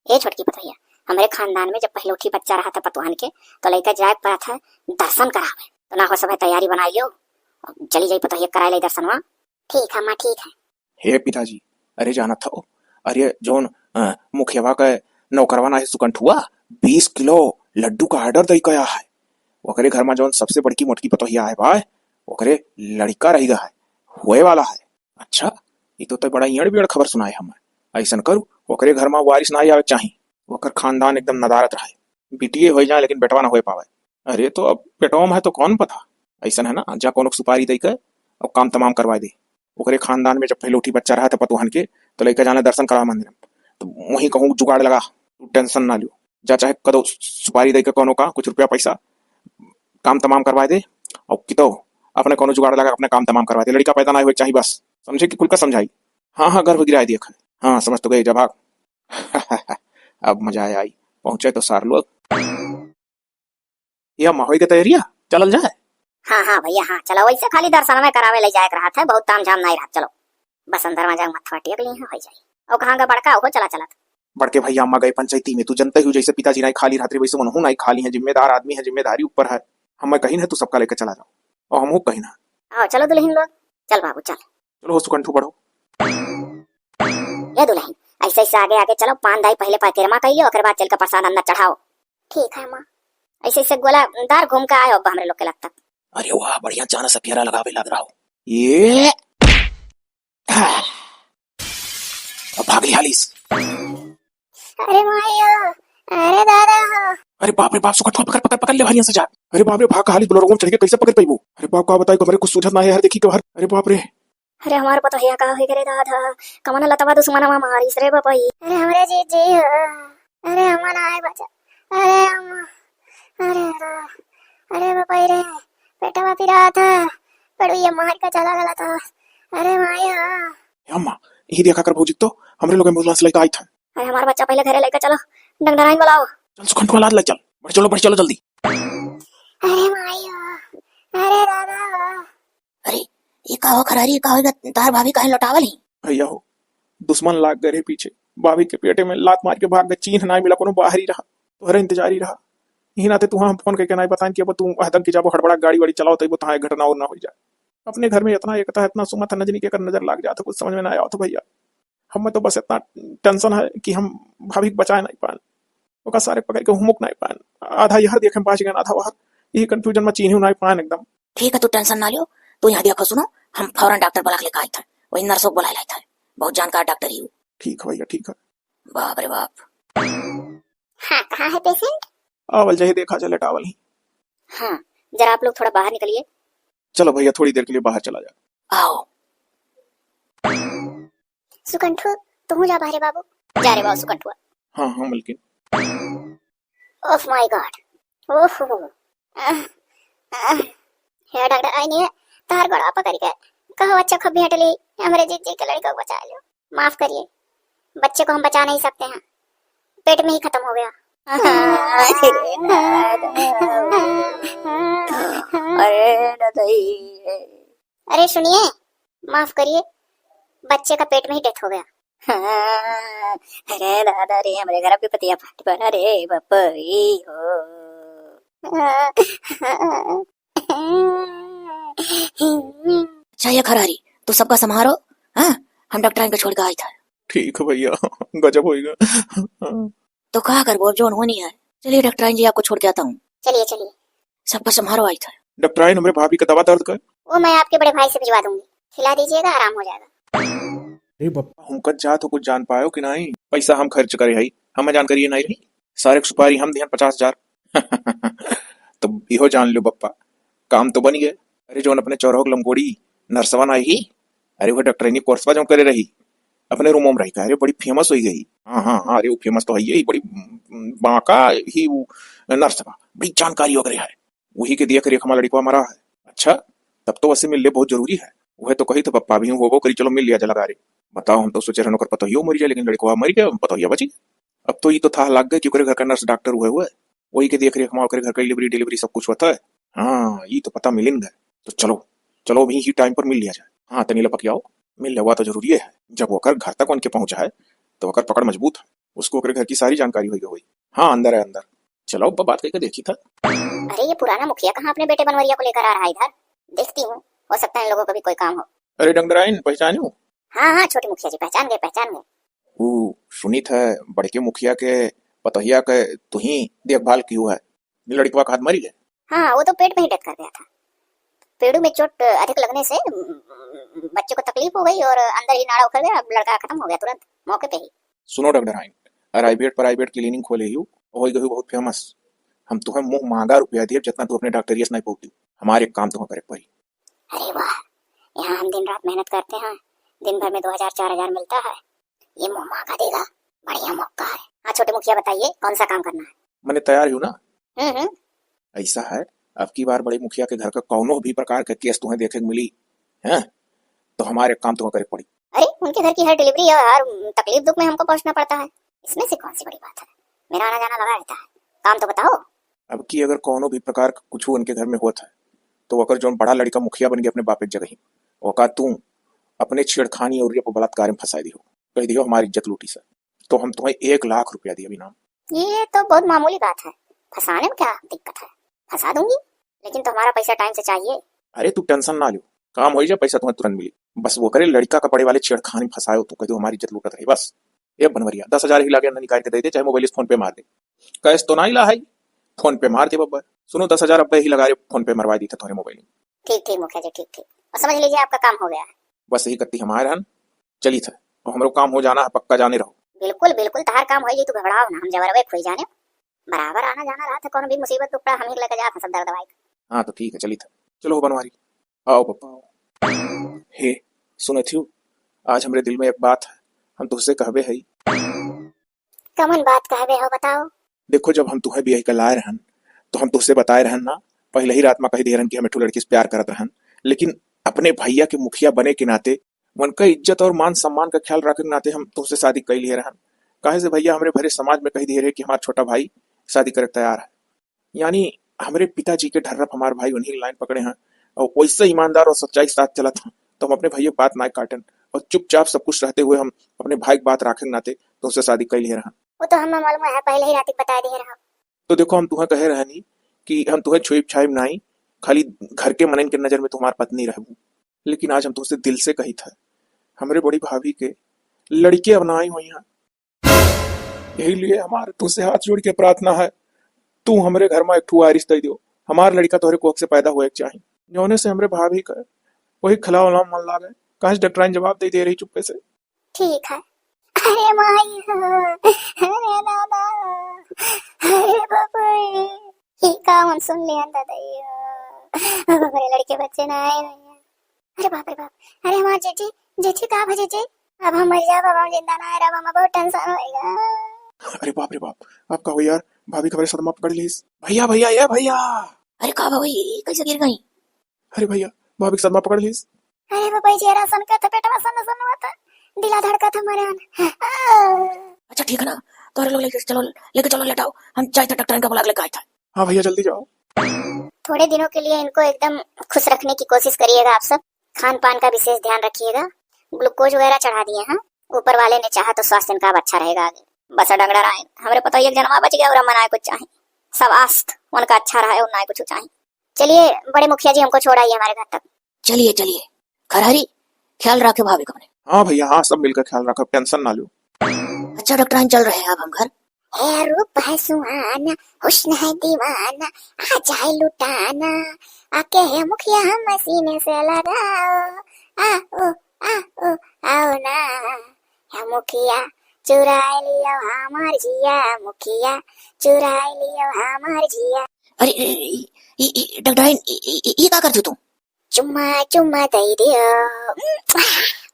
ए छोटकी पतोहिया, हमरे खानदान में जब पहलौठी बच्चा रहा था पतोहन के, तो लइका जाए के पड़ा था दर्शन करावे। तो ना हो सब है तैयारी बनाई लियो, चली जाई पतोहिया कराए लाई दर्शनवा। ठीक है माँ, ठीक है। हे पिताजी, अरे जानत हो, अरे जौन, अ, मुखियावा का नौकरवा ना है सुकंठुआ, बीस किलो लड्डू का order दे गया है। ओकरे घर में जौन सबसे बड़की मोटकी पतोहिया है बा, ओकरे लड़का रह गया है, होए वाला है। अच्छा, ई तो तय बड़ा इयड़ बियड़ खबर सुनाए हमें। ऐसन करू, ओकरे घर में वारिस ना आवे चाही, ओकर खानदान एकदम नदारत रहे, बिटिये हो जाए लेकिन बेटवा ना हो पावे। अरे तो अब बेटवा में है तो कौन पता, ऐसन है ना, जा कोनो सुपारी दे के और काम तमाम करवा दे। ओकरे खानदान में जब पहलौठी बच्चा रहा था पतोहन के, तो लइका जाना दर्शन करा मंदिर में। तो वहीं कहूँ जुगाड़ लगा, तू tension ना लियो, जा चाहे कदो सुपारी दे के कोनो का कुछ रुपया पैसा काम तमाम करवा दे, और कितो अपने कोनो जुगाड़ लगा अपने काम तमाम करवा दे। लड़का पैदा ना हुए चाही बस, समझे कि कुल का समझाई। हाँ हाँ, गर्भ गिराए दिया खाए। हाँ समझ तो गए, जा भाग। अब मजा आए आई, पहुंचे तो सार लोग। या माँ होई के तैयारिया, चलल जाए। हाँ हाँ भैया हाँ, चलो, वैसे खाली दर्शन में करावे ले जाए के रहा था, बहुत ताम झाम नहीं रहा, चलो। बस अंदर में जाए, मथवा टेक ली है, हो जाए। और कहाँ का बड़का, ओहो चला चलत। बड़के भैया अम्मा गए पंचायती में, तू जनते ही हो, जैसे पिताजी नहीं खाली रहत रहे, वैसे उनहू नहीं खाली है, जिम्मेदार आदमी है, जिम्मेदारी ऊपर है। हमें कहीं है, तू सबका लेके चला जाओ, और हमहू कहीं ना। आओ चलो दुल्हन लोग, चल बाबू चल। चलो हो सुकंठू बढ़ो। ये दुल्हन, ऐसे ऐसे आगे आगे चलो, पान दाई पहले पैकेरमा कहियो, ओकर बाद चल के प्रसाद अंदर चढ़ाओ। ठीक है माँ। ऐसे ऐसे गोलादार घूम के आयो अब हमरे लोग के लग तक। अरे वाह, बढ़िया जाना सपियरा लगावे लग रहा हो। ये अब भाग ली हालिस। अरे मायो, अरे दादा हो। अरे बाप रे बाप, सुकठुआ पकड़, पकड़, पकड़ ले भालिया से जा। अरे बाप रे, भाग हालिस, बोलेरो में चढ़ के कैसे पकड़ पाइबो? अरे बाप, का बताई, हमरे कुछ सूझत ना है यार, देखी के बाहर। अरे बाप रे। अरे हमार पतोहिया का होई रे दादा, कमन लतवा दुश्मनवा मारिस रे बपई। अरे हमरे जीजी हो, अरे अम्मा ना आए बचा, अरे अम्मा, अरे दा, अरे बपई रे, पेटवा पिरात है, पड़ुइया मार के चला गला था, अरे माई हो। ए अम्मा, यही देखा कर भौजी तो, हमरे लोग एम्बुलेंस लेके आई था। अरे हमार बच्चा पहले घरे लेके चलो, डंगदराइन बुलाओ। चल सुखंठुआ लाद ले चल, बढ़ चलो, बढ़ चलो जल्दी। अरे माई हो, अरे दादा हो। अरे, ये का हो खरारी, ये का हो गया? तार भाभी काहे लौटावल ही? भैया हो, दुश्मन लाग गए रहे पीछे, भाभी के पेटे में लात मार के भाग गए, चीन्ह ना मिला, कोनो बाहरी रहा, तोहरे इंतजारी रहा। यही नाते तुहाँ हम फोन करके ना बताएं कि अब तू हदम के जाबो, हड़बड़ा गाड़ी वाड़ी चलाओ, तइबो तहाँ एक घटना और ना हो जाए। अपने घर में इतना एकता है, इतना सुमत है, नजनी के कर नजर लाग जात है, कुछ समझ में ना आवत है भैया। हमें तो बस इतना टेंशन है कि हम भाभी के बचाए नहीं पाएन, ओका सारे पकड़ के हुमुक नहीं पाएन। आधा यहर देखे बाच गए, आधा वहर। यही कन्फ्यूजन में चीन्ही नहीं पाएन एकदम। ठीक है, तू टेंशन ना लियो, तू यहाँ देखो, सुनो, हम फौरन डॉक्टर बुला के लेके आए थे, वही नर्सों को बुला लाए थे, बहुत जानकार डॉक्टर ही वो। ठीक है भैया, ठीक है। बाप रे बाप, हाँ, कहाँ है पेशेंट? आवल जाए, देखा चले टावल ही। हाँ, जरा आप लोग थोड़ा बाहर निकलिए। चलो भैया, थोड़ी देर के लिए बाहर चला जा। आओ। सुकंठू, तू जा बाहरे बाबू। जा रे बाबू सुकंठुआ। हाँ, हाँ, मलकिन। Oh my God। ओहो। आह, आह। हे डॉक्टर, आई नहीं है। तार गोड़ा पकड़ के कहो, अच्छा खूब भेंट ली, हमरे जीजी के लड़का को बचा लो। माफ करिए, बच्चे को हम बचा नहीं सकते हैं, पेट में ही खत्म हो गया। अरे दादा। अरे दादा। अरे सुनिए, माफ करिए, बच्चे का पेट में ही डेथ हो गया। अरे दादा रे, हमरे घर पे पतिया फाट पड़ा रे बाप, ई हो। अच्छा, ये खरारी, तू सबका संभारो, हाँ? हम डॉक्टराइन को छोड़ के आई था। ठीक है भैया, गजब होइगा। तो का करबो, अब जौन होनी है। चलिए डॉक्टराइन जी, आपको छोड़ के आता हूँ। चलिए, चलिए। सबका संभारो आई था। डॉक्टराइन, हमरे भाभी का दवा दर्द का? वो मैं आपके बड़े भाई से भिजवा दूंगी, खिला दीजिएगा, आराम हो जाएगा। अरे बप्पा, हमका जात हो कुछ जान पायो कि नहीं? पैसा हम खर्च करे हई, हमें जानकारी नहीं रही। सारे के सुपारी हम दिहन पचास हजार। तो इहो जान लो बप्पा, काम तो बन गए। अरे जौन अपने चौराहो के लमकोड़ी नर्सवा ना ही, अरे वो डॉक्टराइन कोर्सवा जौन करे रही, अपने रूमो में रही का, अरे बड़ी फेमस हो गई। हाँ, हाँ, हाँ, अरे वो फेमस तो है ही, बड़ी, उम, बांका ही वो नर्सवा, बड़ी जानकारी ओकरे है। वही के देख रेख में लड़कवा मरा है। अच्छा, तब तो वसे मिलले बहुत जरूरी है। वह तो कही तो पप्पा भी होबो करी, चलो मिल लिया जा लगा रे। बताओ, हम तो सोचे रहन ओकर पतोहियो मरी जाए, लेकिन लड़कवा मर गया, पतोहिया बची। अब तो ई तो थाह लाग गए कि ओकरे घर का नर्स डॉक्टर हुए हुए, वही के देख रेख में ओकरे घर का डिलीवरी, डिलीवरी सब कुछ होता है। हाँ, ई तो पता मिलिन गए। तो चलो, चलो अभी ही टाइम पर मिल लिया जाए। हाँ, तनी लपक आओ, मिल लेवा तो जरूरी है। जब ओकर घर तक उनके पहुंचा है, तो ओकर पकड़ मजबूत है, उसको ओकरे घर की सारी जानकारी होई गई होई। हाँ, अंदर है, अंदर। चलो, अब बात करके देखी था। अरे, ये पुराना मुखिया कहाँ अपने बेटे बनवरिया को लेकर आ रहा है इधर? देखती हूँ, हो सकता है इन लोगों का भी कोई काम हो। अरे डंगराइन, पहचान्यो? हाँ, हाँ, छोटे मुखिया जी, पहचान गए, पहचान गए। ऊ सुनित है, बड़के मुखिया के पतोहिया के तुही देखभाल कियो है। लड़कवा का हाथ मरी गए। हाँ, वो तो पेट में ही डेथ कर गया था। पेड़ू में चोट अधिक लगने से, उम, बच्चे को तकलीफ हो गई और अंदर ही नाड़ा उखड़ गया। अब लड़का खत्म हो गया तुरंत, मौके पे ही। सुनो डॉक्टर आइन, प्राइवेट, प्राइवेट क्लिनिक खोले ही, हो गई बहुत फेमस। हम तुम्हें मुंह मांगा रुपया दिए, जितना तू अपने डॉक्टरिया से नहीं पौती। हमारे काम तुम्हें करे पड़ी। अरे वाह, यहाँ हम दिन रात मेहनत करते हैं, दिन भर में दो हजार, चार हजार मिलता है, ये मुंह मांगा देगा, बढ़िया मौका है। हाँ छोटे मुखिया, बताइए कौन सा काम करना है? मैंने तैयार ही हूँ ना। हम्म, हम्म। ऐसा है, अब की बार बड़े मुखिया के घर का कौनो भी प्रकार का केस तुम्हें देखे के मिली, हैं? तो हमारे काम तुम्हें करे पड़ी। अरे, उनके घर की हर डिलीवरी और हर तकलीफ दुख में हमको पहुंचना पड़ता है, इसमें से कौन सी बड़ी बात है? मेरा आना जाना लगा रहता है, काम तो बताओ। अब की अगर कौनो भी प्रकार का कुछ उनके घर में होत है, तो ओकर जौन बड़ा लड़का मुखिया बन गया अपने बाप के जगह ही, ओका तू अपने छेड़खानी और रेप बलात्कार में फंसा दियो, कह दियो हमारी इज्जत लूटी सर, तो हम तुम्हें एक लाख रुपया दिए इनाम। ये तो बहुत मामूली बात है, फंसाने में क्या दिक्कत है, फंसा दूंगी, लेकिन तुम्हारा पैसा टाइम से चाहिए। अरे तू टेंशन ना लियो, काम हो जाए, पैसा तुम्हें तुरंत मिली। बस वो करे लड़का का पड़े वाले छेड़खानी फंसायो, तू कह दो हमारी इज्जत लूटत रही बस। ए बनवरिया, दस हजार ही लागे ना निकाल के दे दे, चाहे मोबाइल से फोन पे मार दे। कैश तो ना ही ला है, फोन पे मार दे बब्बर। सुनो, दस हजार अब ही लगा रे, फोन पे मरवा दी था तुम्हारे मोबाइल में। ठीक, ठीक मुखिया जी, ठीक, ठीक। और समझ लीजिए आपका काम हो गया है। बस यही कत्ती हमारे हन, चली था। और हमरो काम हो जाना है, पक्का जाने रहो। बिल्कुल, बिल्कुल, तहार काम हो जाई, तू घबराओ ना, हम जबरवे खोई जाने। बराबर आना जाना रहा था, कौन भी मुसीबत उपड़ा हम ही लेके जात हैं सब दर्द दवाई। हाँ तो ठीक है, चली था। चलो बनवारी, आओ पप्पा आओ। हे, सुनत हियो, आज हमरे दिल में एक बात है, हम तुझसे कहबे हई। कमन बात कहबे हो, बताओ। देखो, जब हम तुहे बियाह के लाए रहन, तो हम तुझसे बताए रहन ना, पहले ही रात में कह दे रहन कि हम एक ठो लड़की से प्यार करत रहन, लेकिन अपने भैया के मुखिया बने के नाते, उनका इज्जत और मान सम्मान का ख्याल रखे के नाते हम तुझसे शादी कर लिए रहन। काहे से भैया, हमरे भरे समाज में कह दिए रहे कि हमार छोटा भाई शादी करे के तैयार है। यानी हमरे पिताजी के ढर्रफ हमार भाई उन्हीं लाइन पकड़े हैं और वैसे ईमानदार और सच्चाई के साथ चलत हैं, तो हम अपने भैया के बात ना काटन और चुपचाप सब कुछ रहते हुए हम अपने भाई की बात रखे के नाते तुमसे शादी कर लिए रहन। वो तो हमें मालूम है, पहले ही रात बता दिए रहा। तो देखो, हम तुम्हें कहे रहनी कि हम तुम्हें छुईब छाईब नाई, खाली घर के मनन के नजर में तुम्हार पत्नी रहबू, लेकिन आज हम तुमसे दिल से कही था, हमरे बड़ी भाभी के लड़के अब ना आई हुई हैं, यही लिए हमार तुझसे हाथ जोड़ के प्रार्थना है, तू हमरे घर में एक ठो वारिस दे दियो। हमार लड़का तोहरे कोख से पैदा होए के चाही, जौने से हमरे भाभी का वही खिलाव उलाव मन लागे। काहे से डॉक्टराइन जवाब दे दे रही चुप्पे से। ठीक है। अरे माई हो, अरे दादा, अरे बाप रे, ये का हम सुन लिया दादा, ये हमरे लड़के बच्चे ना आए भैया। अरे बाप रे बाप, अरे हमार जीजी, जीजी का भा जीजी, अब हम मर जाब, अब हम जिंदा ना रह, हम बहुत टेंशन होएगा। अरे बाप रे बाप, अब का हो यार, भाभी का हमरे सदमा पकड़ लीस। भैया, भैया, ए भैया। अरे का भा भाई, कैसे गिर गई? अरे भैया, भाभी का सदमा पकड़ लीस। अरे बाबा, ये रासन का था, पेटवा सन सन हुआ था, दिला धड़का था मरे। अच्छा ठीक है ना, तोहरे लोग लेके चलो, लेके चलो, लेटाओ, हम जाए थे डॉक्टर इनका बुला के लेके आए थे। हाँ भैया, जल्दी जाओ। थोड़े दिनों के लिए इनको एकदम खुश रखने की कोशिश करिएगा आप सब। खान पान का विशेष ध्यान रखिएगा। ग्लूकोज वगैरह चढ़ा दिए हैं, ऊपर वाले ने चाहा तो स्वास्थ्य इनका अब अच्छा रहेगा आगे। बस डंगड़ा राय, हमरे पता एक जनमा बच गया और मनाए कुछ चाहे। सब आस्त उनका अच्छा रहा है और ना कुछ चाहे। चलिए बड़े मुखिया जी, हमको छोड़ आइए हमारे घर तक। चलिए, चलिए। खरहरी, ख्याल रखे भाभी का अपने। हाँ भैया, हाँ, सब मिलकर ख्याल रखब, टेंशन ना लो। अच्छा डॉक्टर, हम चल रहे हैं अब हम घर। है रूप है सुहाना, हुस्न है दीवाना, आ जाए लुटाना, आके है मुखिया हम सीने से लगाओ, आ ओ, आ ओ, आओ ना, है मुखिया चुराए लियो हमार जिया, मुखिया चुराए लियो हमार जिया। अरे, ए, ए, ए, ए, डॉक्टर, ई, ई, ई, ई का करते तू? चुम्मा, चुम्मा दे दियो।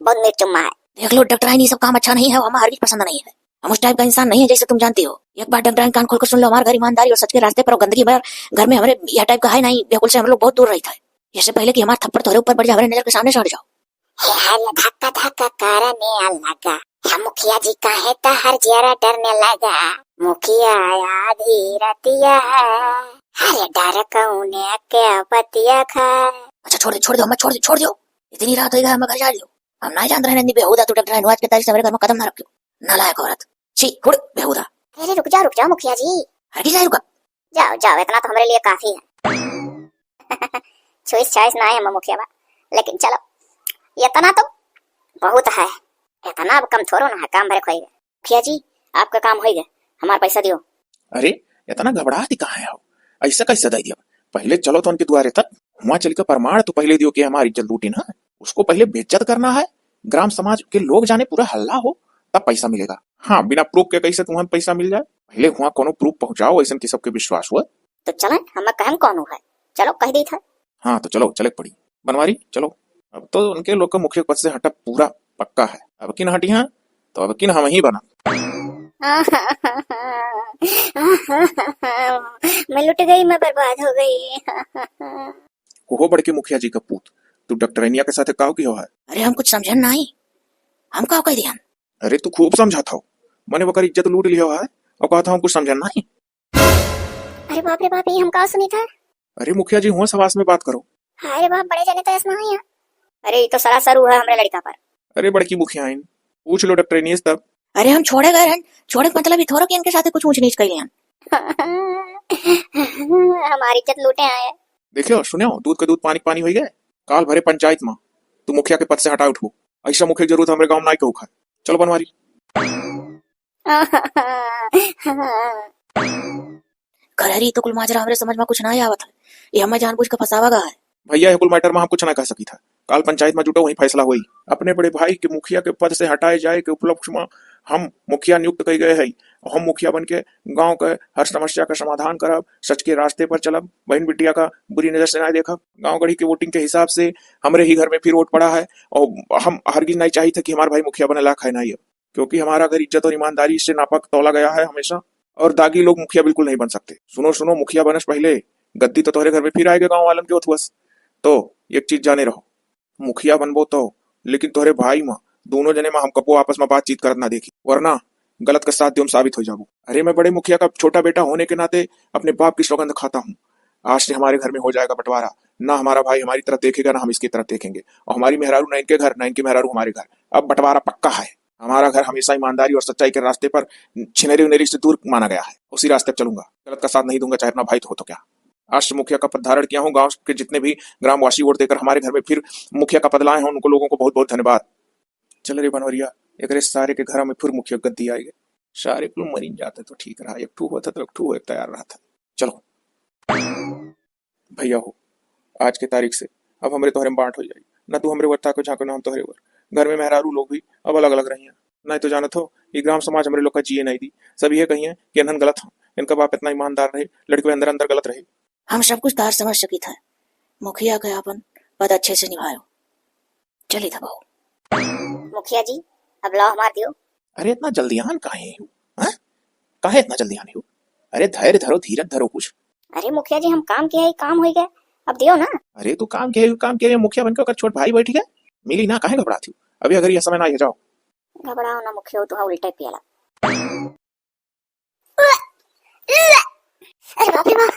बहुत मीठ चुम्मा है। देख लो डॉक्टराइन, ये सब काम अच्छा नहीं है, हमार हरगिज पसंद नहीं है। हम उस टाइप का इंसान नहीं है जैसे तुम जानती हो। एक बार डॉक्टराइन कान खोल कर सुन लो, हमारे घर ईमानदारी और सच के रास्ते पर और गंदगी भर घर में हमरे यह टाइप का है नहीं, बिल्कुल से हम लोग बहुत दूर रही था। इससे पहले कि हमार थप्पड़ तोहरे ऊपर पड़ जाए, हमारे नजर के सामने से हट जाओ। हे हर धक्का धक्का करने लगा, हम मुखिया जी काहे तहर जियरा डरने लगा। मुखिया आधी रतिया है, अरे डर कौने के बतिया खा। अच्छा छोड़ दे, छोड़ दे, हमें छोड़ दे, छोड़ दो। इतनी रात हो गई, हमें घर जा लियो। हम ना जान रहे नहीं बेहूदा, तू डॉक्टर है, आज के तारीख से हमारे घर में कदम ना रखियो, नालायक औरत। छी, हुड़ बेहूदा। अरे रुक जाओ, रुक जाओ मुखिया जी। हट जा, रुक। जाओ जाओ, इतना तो हमरे लिए काफी है। छुइस छाइस ना है हम मुखिया बा, लेकिन चलो, इतना तो बहुत है। इतना अब कम थोड़ो ना है, काम भरे खोई गए। मुखिया जी, आपका काम होई गए, हमार पैसा दियो। अरे, इतना घबरात काहे हो? ऐसा कैसे दे दिया? पहले चलो तो उनके दुआरे तक, वहाँ चल के प्रमाण तो पहले दियो कि हमारी इज्जत लूटी ना, उसको पहले बेइज्जत करना है, ग्राम समाज के लोग जाने, पूरा हल्ला हो, तब पैसा मिलेगा। हाँ, बिना प्रूफ के कैसे तुम्हें पैसा मिल जाए? पहले वहाँ कोनो प्रूफ पहुँचाओ, ऐसन कि सबके विश्वास हो। तो चलें, हमें कहम कौनो है, चलो कह दी था। हाँ, तो चलो, चले के पड़ी। बनवारी, चलो। अब तो उनके लोग का मुखिया पद से हटा पूरा पक्का है। अब की न हटी हैं, तो अब की न हम ही बना। मैं लुट गई, मैं बर्बाद हो गई। ओहो बड़के मुखिया जी का पूत, तू डॉक्टरनिया के साथे काव किहो है? अरे हम कुछ समझन नहीं, हम काव कह दिहन? अरे तू खूब समझत हो, मने ओकर इज्जत लूट लियो है और कहत हो हम कुछ समझन नहीं। अरे बाप रे बाप, ये हम का सुनी था? अरे मुखिया जी हुआ सवास में बात करो। हाय रे बाप, बड़े जने तो ऐसा नहीं है। अरे ये तो सरासर हुआ हमरे लड़का पर। अरे बड़की मुखियाइन, पूछ लो डॉक्टरनिया से तब। अरे हम छोड़े गए रहन, छोड़े के मतलब ई थोड़ो कि इनके साथे कुछ ऊंच नीच कैले हन। हमारी इज्जत लूटे आए। देखियो, सुनियो, दूध के दूध पानी के पानी होई गए। काल भरे पंचायत में तू मुखिया के पद से हटा उठबो। ऐसा मुखिया के जरूरत हमरे गांव में नाई केहू खाए। चलो बनवारी। खरहरी, तो कुल माजरा हमरे समझ में कुछ ना आवत है। ये हमें जानबूझ के फंसावा गा है। भैया, ये कुल मैटर में हम कुछ ना कह सकी था। काल पंचायत में जुटो, वहीं फैसला होई। अपने बड़े भाई के मुखिया के पद से हटाए जाए के उपलक्ष्य में हम मुखिया नियुक्त कई गए हैं। हम मुखिया बन के गांव के हर समस्या का समाधान करब, सच के रास्ते पर चलब, बहन बिटिया का बुरी नजर से ना देखब। गांव गढ़ी के वोटिंग के हिसाब से हमरे ही घर में फिर वोट पड़ा है और हम हरगिज नहीं चाहिए था कि हमारा भाई मुखिया बने लायक है नहीं अब। क्योंकि हमारा अगर इज्जत और ईमानदारी से नापा तौला गया है हमेशा, और दागी लोग मुखिया बिल्कुल नहीं बन सकते। सुनो, सुनो, मुखिया बनस पहले गद्दी तो तोहरे घर में फिर आएगा गांव वालन के ओथुअस। तो एक चीज जाने रहो, मुखिया बनबो तो, लेकिन तोहरे भाई में, दोनों जने में हम कबो आपस में बातचीत करत ना देखी, वरना गलत का साथ दियो हम साबित हो जाबो। अरे, मैं बड़े मुखिया का छोटा बेटा होने के नाते अपने बाप की सौगंध खाता हूँ, आज से हमारे घर में हो जाएगा बंटवारा। ना हमारा भाई हमारी तरफ देखेगा, ना हम इसकी तरफ देखेंगे, और हमारी मेहरारू ना इनके घर, ना इनके मेहरारू हमारे घर। अब बंटवारा पक्का है। हमारा घर हमेशा ईमानदारी और सच्चाई के रास्ते पर, छिनेरी उनेरी से दूर माना गया है। उसी रास्ते पर चलूंगा, गलत का साथ नहीं दूंगा, चाहे अपना भाई तो हो तो क्या। आज से मुखिया का पद धारण किया हूँ। गांव के जितने भी ग्रामवासी वोट देकर हमारे घर में फिर मुखिया का पद लाए हैं, उनको लोगों को बहुत बहुत धन्यवाद। चल रे बनवरिया, एकरे सारे के घर में फिर मुखिया गद्दी आई गए। सारे कुल मरिन जाते तो ठीक रहा, एक ठू होता तो एक ठू एक तैयार रहा था। चलो भैया हो, आज के तारीख से अब हमरे तोहरे में बांट हो जाई। ना तू हमरे ओर ताको झांको, ना हम तोहरे ओर। घर में मेहरारू लोग भी अब अलग अलग रही हैं। नहीं तो जानत हो, ये ग्राम समाज हमरे लोग का जिए नहीं दी। सब ये कहिए कि इन्हन गलत हो, इनका बाप इतना ईमानदार रहे, लड़के अंदर अंदर गलत रहे। हम सब कुछ तार समझ सकित है, मुखिया के आपन पद अच्छे से निभायो। चली था बहू। मुखिया जी, अब लाओ हमार दियो। अरे इतना जल्दी आन काहे हो, हाँ? काहे इतना जल्दी आने हो? अरे धैर्य धरो, धीरज धरो कुछ। अरे मुखिया जी, हम काम किया ही काम होई गया, अब दियो ना। अरे तू काम किया ही काम किया, मुखिया बन के ओकर छोट भाई बैठ गया, मिली ना, काहे घबराती हो? अभी अगर यह समय ना आ जाओ। घबराओ ना मुखिया, तू उल्टे पियला। अरे बाप रे बाप।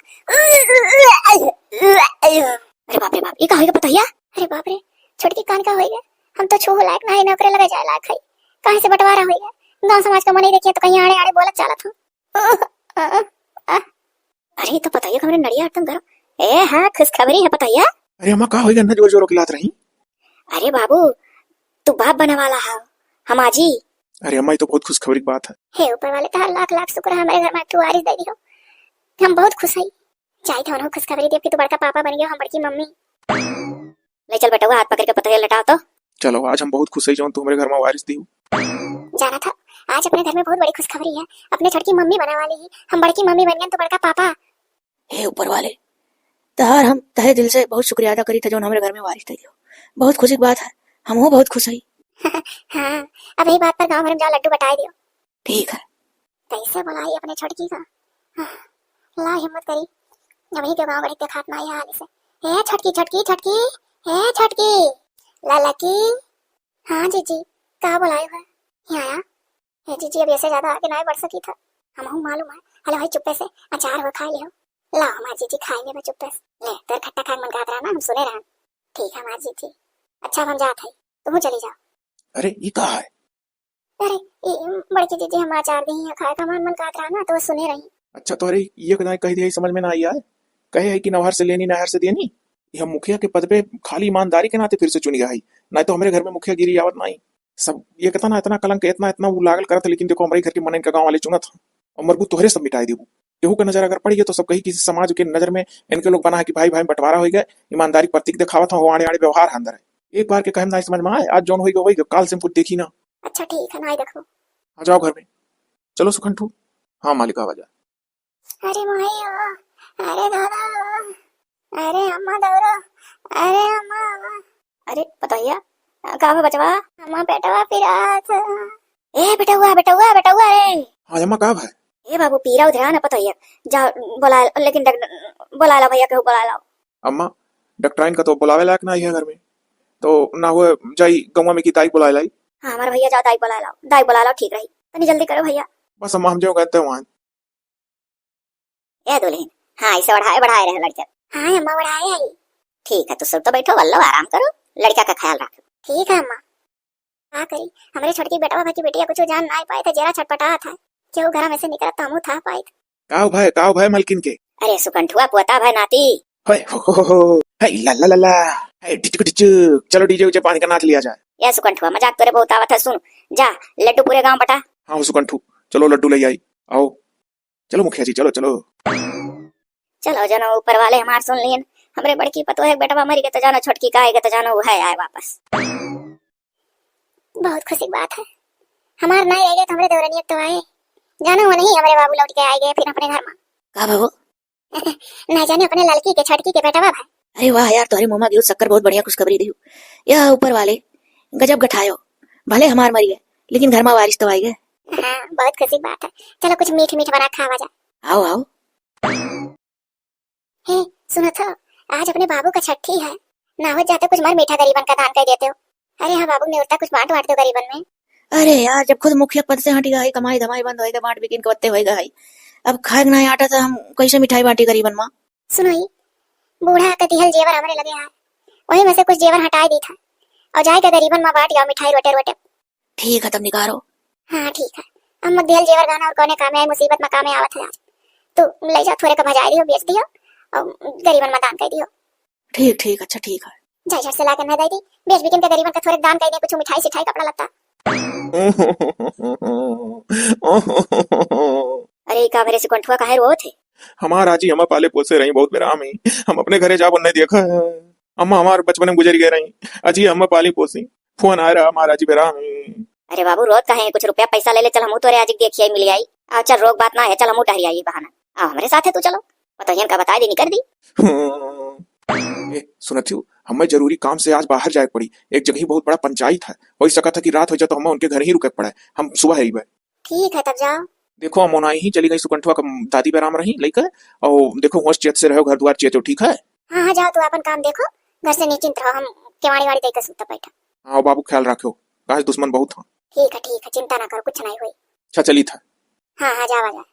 अरे बाप रे बाप, ई का होइगा पतोहिया? अरे बाप रे, छोटकी कान का होइगा? हम तो छूहू लायक ना है, ना ओकरे लगे जाए लायक है। काहे से बंटवारा होइगा? गांव समाज का मनई देखिए तो कहीं आड़े आड़े बोलत चालत हो। अरे ई तो पतोहिया हमरे नड़िया एकदम गरम। ए हाँ, खुशखबरी है पतोहिया। अरे अम्मा, का होइगा? इतना जोर जोर चिल्लात रही। अरे बाबू, तू बाप बने वाला है, हम आजी। अरे अम्मा, ये तो बहुत खुशखबरी की बात है। हे ऊपर वाले, तहार लाख लाख शुक्र है, हमरे घर में एक ठो वारिस दे दियो, हम बहुत खुश हई। जाई तो उन्हों खुशखबरी देब कि तू बड़का पापा बन गयो, हम बड़की मम्मी। ले चल बेटवा, हाथ पकड़ के पतोहिया लेटाओ तो। चलो, आज हम बहुत खुश हई जौन तू हमरे घर में वारिस दियो। जाना था, आज अपने घर में बहुत बड़ी खुशखबरी है, अपने छोटकी मम्मी बने वाली ही, हम बड़की मम्मी बन गए तो बड़का पापा। हे ऊपर वाले, तहार हम तहे दिल से बहुत शुक्रिया अदा करी थे जौन हमरे घर में वारिस दे दियो। बहुत खुशी की बात है, हमहू बहुत खुश हई। हाँ, अब यही बात पर गांव भर में जाओ, लड्डू बटाई दियो। ठीक है। कैसे बुलाई अपने छोटकी का? हाँ, ला हिम्मत करी, अभी के गांव बड़े देखात ना आया हाली से। ए छोटकी, छोटकी, छोटकी, ए छोटकी, ललकी। हाँ जीजी, का बुलाए हो? यहाँ आया। ए जीजी, अब ऐसे ज्यादा आगे ना बढ़ सकी था, हमहू मालूम है। हले भाई चुप्पे से अचार हो खा लियो। ला हमार जीजी खाए लेबे चुप्पे से। ले, तोर खट्टा खाए मन कहत रहा ना, हम सुने रहन। ठीक है हमार जीजी। अच्छा अब हम जात है, तुम चली जाओ। अरे ई का है? अरे ई बड़की जीजी हमार अचार दी है खाए का, हमार मन कहत रहा ना तो सुने रही। अच्छा तोहरे ये कदाई कह दिया समझ में ना आई आए, कहे है कि नवहर से लेनी नहर से देनी। ये हम मुखिया के पद पे खाली ईमानदारी के नाते फिर से चुन गया है, नहीं तो हमरे घर में मुखियागिरी आवत नहीं। सब ये कहता ना इतना कलंक, इतना इतना वो लागल करत है, लेकिन देखो हमरे घर के मन इनका गाँव वाले चुनत है और मरबू तोहरे सब मिटाई देबू। केहू के नजर अगर पड़ गया तो सब कही कि समाज के नजर में इनके लोग बना है कि भाई भाई में बंटवारा होई गए, ईमानदारी के प्रतीक दिखावत हो, आड़े आड़े व्यवहार है अंदर है। एक बार के कहम ना समझ में आए, आज जौन होई गए होई गए, काल से हम कुछ देखी ना। अच्छा ठीक है, ना ही देखो। आ जाओ घर में, चलो सुखंठू। हाँ मालिक, आवा जा। अरे माई ओ, अरे दादा ओ, अरे अम्मा दौड़ो, अरे अम्मा। अरे पतोहिया, का हो बचवा? अम्मा पेटवा पिरात। ए बेटवा, बेटवा, बेटवा रे। हाँ अम्मा, का भाई? ए बाबू, पीरा उधरा ना पतोहिया, जा बोला, लेकिन डॉक्टर बोला ला भैया, केहू बोला ला। अम्मा, डॉक्टराइन का तो बोलावे लायक ना है घर में, तो ना हुए जाई गौवा में की दाई बोला लाई। हाँ हमार भैया, जाओ दाई बोला लाओ, दाई बोला लाओ, ठीक रही। तनी जल्दी करो भैया। बस अम्मा, हम जो कहते हैं वहाँ। ए दुल्हन, हाँ, इसे बढ़ाए, बढ़ाए रहे लड़के। हाँ अम्मा, बढ़ाए आई। ठीक है, तू सब तो बैठो, वल्लो आराम करो, लड़का का ख्याल रखो। ठीक है अम्मा। का करी, हमरे छोटकी बेटवा भा की बेटिया कुछ जान ना पाए थे, जरा छटपटात है। केहू घर में से निकलत तो हमहू था पाइत। काव भाई, काव भाई मलकिन के? अरे सुकंठुआ पोता भाई नाती। हे हो हो हो हो, हे ला ला ला ला, हे डिचक डिचक, चलो डीजे उजे बांध के नाच लिया जाए। ए सुकंठुआ, मजाक तोरे बहुत आवत है, सुन, जा लड्डू पूरे गांव बटा। हाँ हो सुकंठू, चलो लड्डू ले आई, आओ। चलो मुखिया जी, चलो, चलो। चलो जनो, ऊपर वाले हमार सुन लियन। हमरे बड़की पतोह के बेटवा मरि गए तो जानो, छोटकी का आएगा तो जानो, वो है आए वापस। बहुत खुशी की बात है। हमार नाई रह गए तो हमरे देवरनिया तो आए। जानो, वो नहीं, हमरे बाबू लौट के आए गए फिर अपने घर में। का बाबू? ना जाने अपने लड़की के, छोटकी के बेटवा भाई। अरे वाह यार, तोहरे मुँह में घी शक्कर, बहुत बढ़िया खुशखबरी दियो। या ऊपर वाले, गजब गठायो। भले हमार मरि गए, लेकिन घर में वारिस तो आई गए। हाँ, बहुत खुशी की बात है। चलो कुछ मीठ मीठ बना खावा जा। आओ, आओ। हे, सुनो तो, आज अपने बाबू का छठी है, ना हो जाते कुछ मर मीठा गरीबन का दान कर देते हो। अरे हाँ बाबू, नेवता कुछ बांट बांट दो गरीबन में। अरे यार, जब खुद मुखिया पद से हट गया है, कमाई धमाई बंद होएगा, बांट बिकिन के बत्ते होएगा है, अब खाए के ना आटा तो हम कैसे मिठाई बांटी गरीबन में? सुनो ही, बूढ़ा का दिहल जेवर हमरे लगे है, वही में से कुछ जेवर हटाए दी था और जाए के गरीबन में बांट जाओ मिठाई रोटे रोटे। ठीक है, तब निकारो। हाँ, ठीक है। अम्मा दिहल जेवर गहना और कौने कामे आई, मुसीबत में कामे आवत है आज। तू ले जा, थोरे का भजाए दियो, बेच दियो और गरीबन में दान कर दियो। ठीक, ठीक, अच्छा, ठीक है। जा, झट से ला के न दे दी, बेच बिकिन के गरीबन का थोरे दान कर दे, कुछ मिठाई सिठाई, कपड़ा लत्ता। अरे, ई का भरे से कंठुआ काहे रोवत है? हमार आजी हमें पाले पोसे रही, बहुत बेराम है, हम अपने घरे जाबो नहीं देखा है। अम्मा हमार बचपन में गुजर गए रही, अजी हमें पाली पोसी, फोन आ रहा हमार आजी बेराम है। अरे बाबू, रोत काहे, कुछ रुपया पैसा ले ले, चल हमहू तोरे आज देखिए मिल आई। आ चल, रोक बात ना है, चल हमहू टहरी आई बहाना। आ हमरे साथे तू चलो, पतोहियन का बताइ देनी कर दी। ए, सुनत हिउ, हमें जरूरी काम से आज बाहर जाए के पड़ी। एक जगह बहुत बड़ा पंचायत है, होइ सकत है कि रात होइ जाए तो हमें उनके घर ही रुके के पड़े। हम सुबह अइबे। ठीक है, तब जाओ। देखो, अमोनाई ही चली गई सुकंठवा का दादी बेराम रही लइके, और देखो, होश चेत से रहो, घर दुआर चेत हो, ठीक है? हाँ, हाँ, जाओ, तू अपन काम देखो, घर से निश्चिंत रहो, हम केवाड़ी वाड़ी देके सुत बैठा। हाँ, बाबू, ख्याल रखो, काहे दुश्मन बहुत हैं। ठीक है, ठीक है, चिंता ना करो, कुछ नहीं होई। अच्छा, चली था। हाँ, हाँ, जावा जा।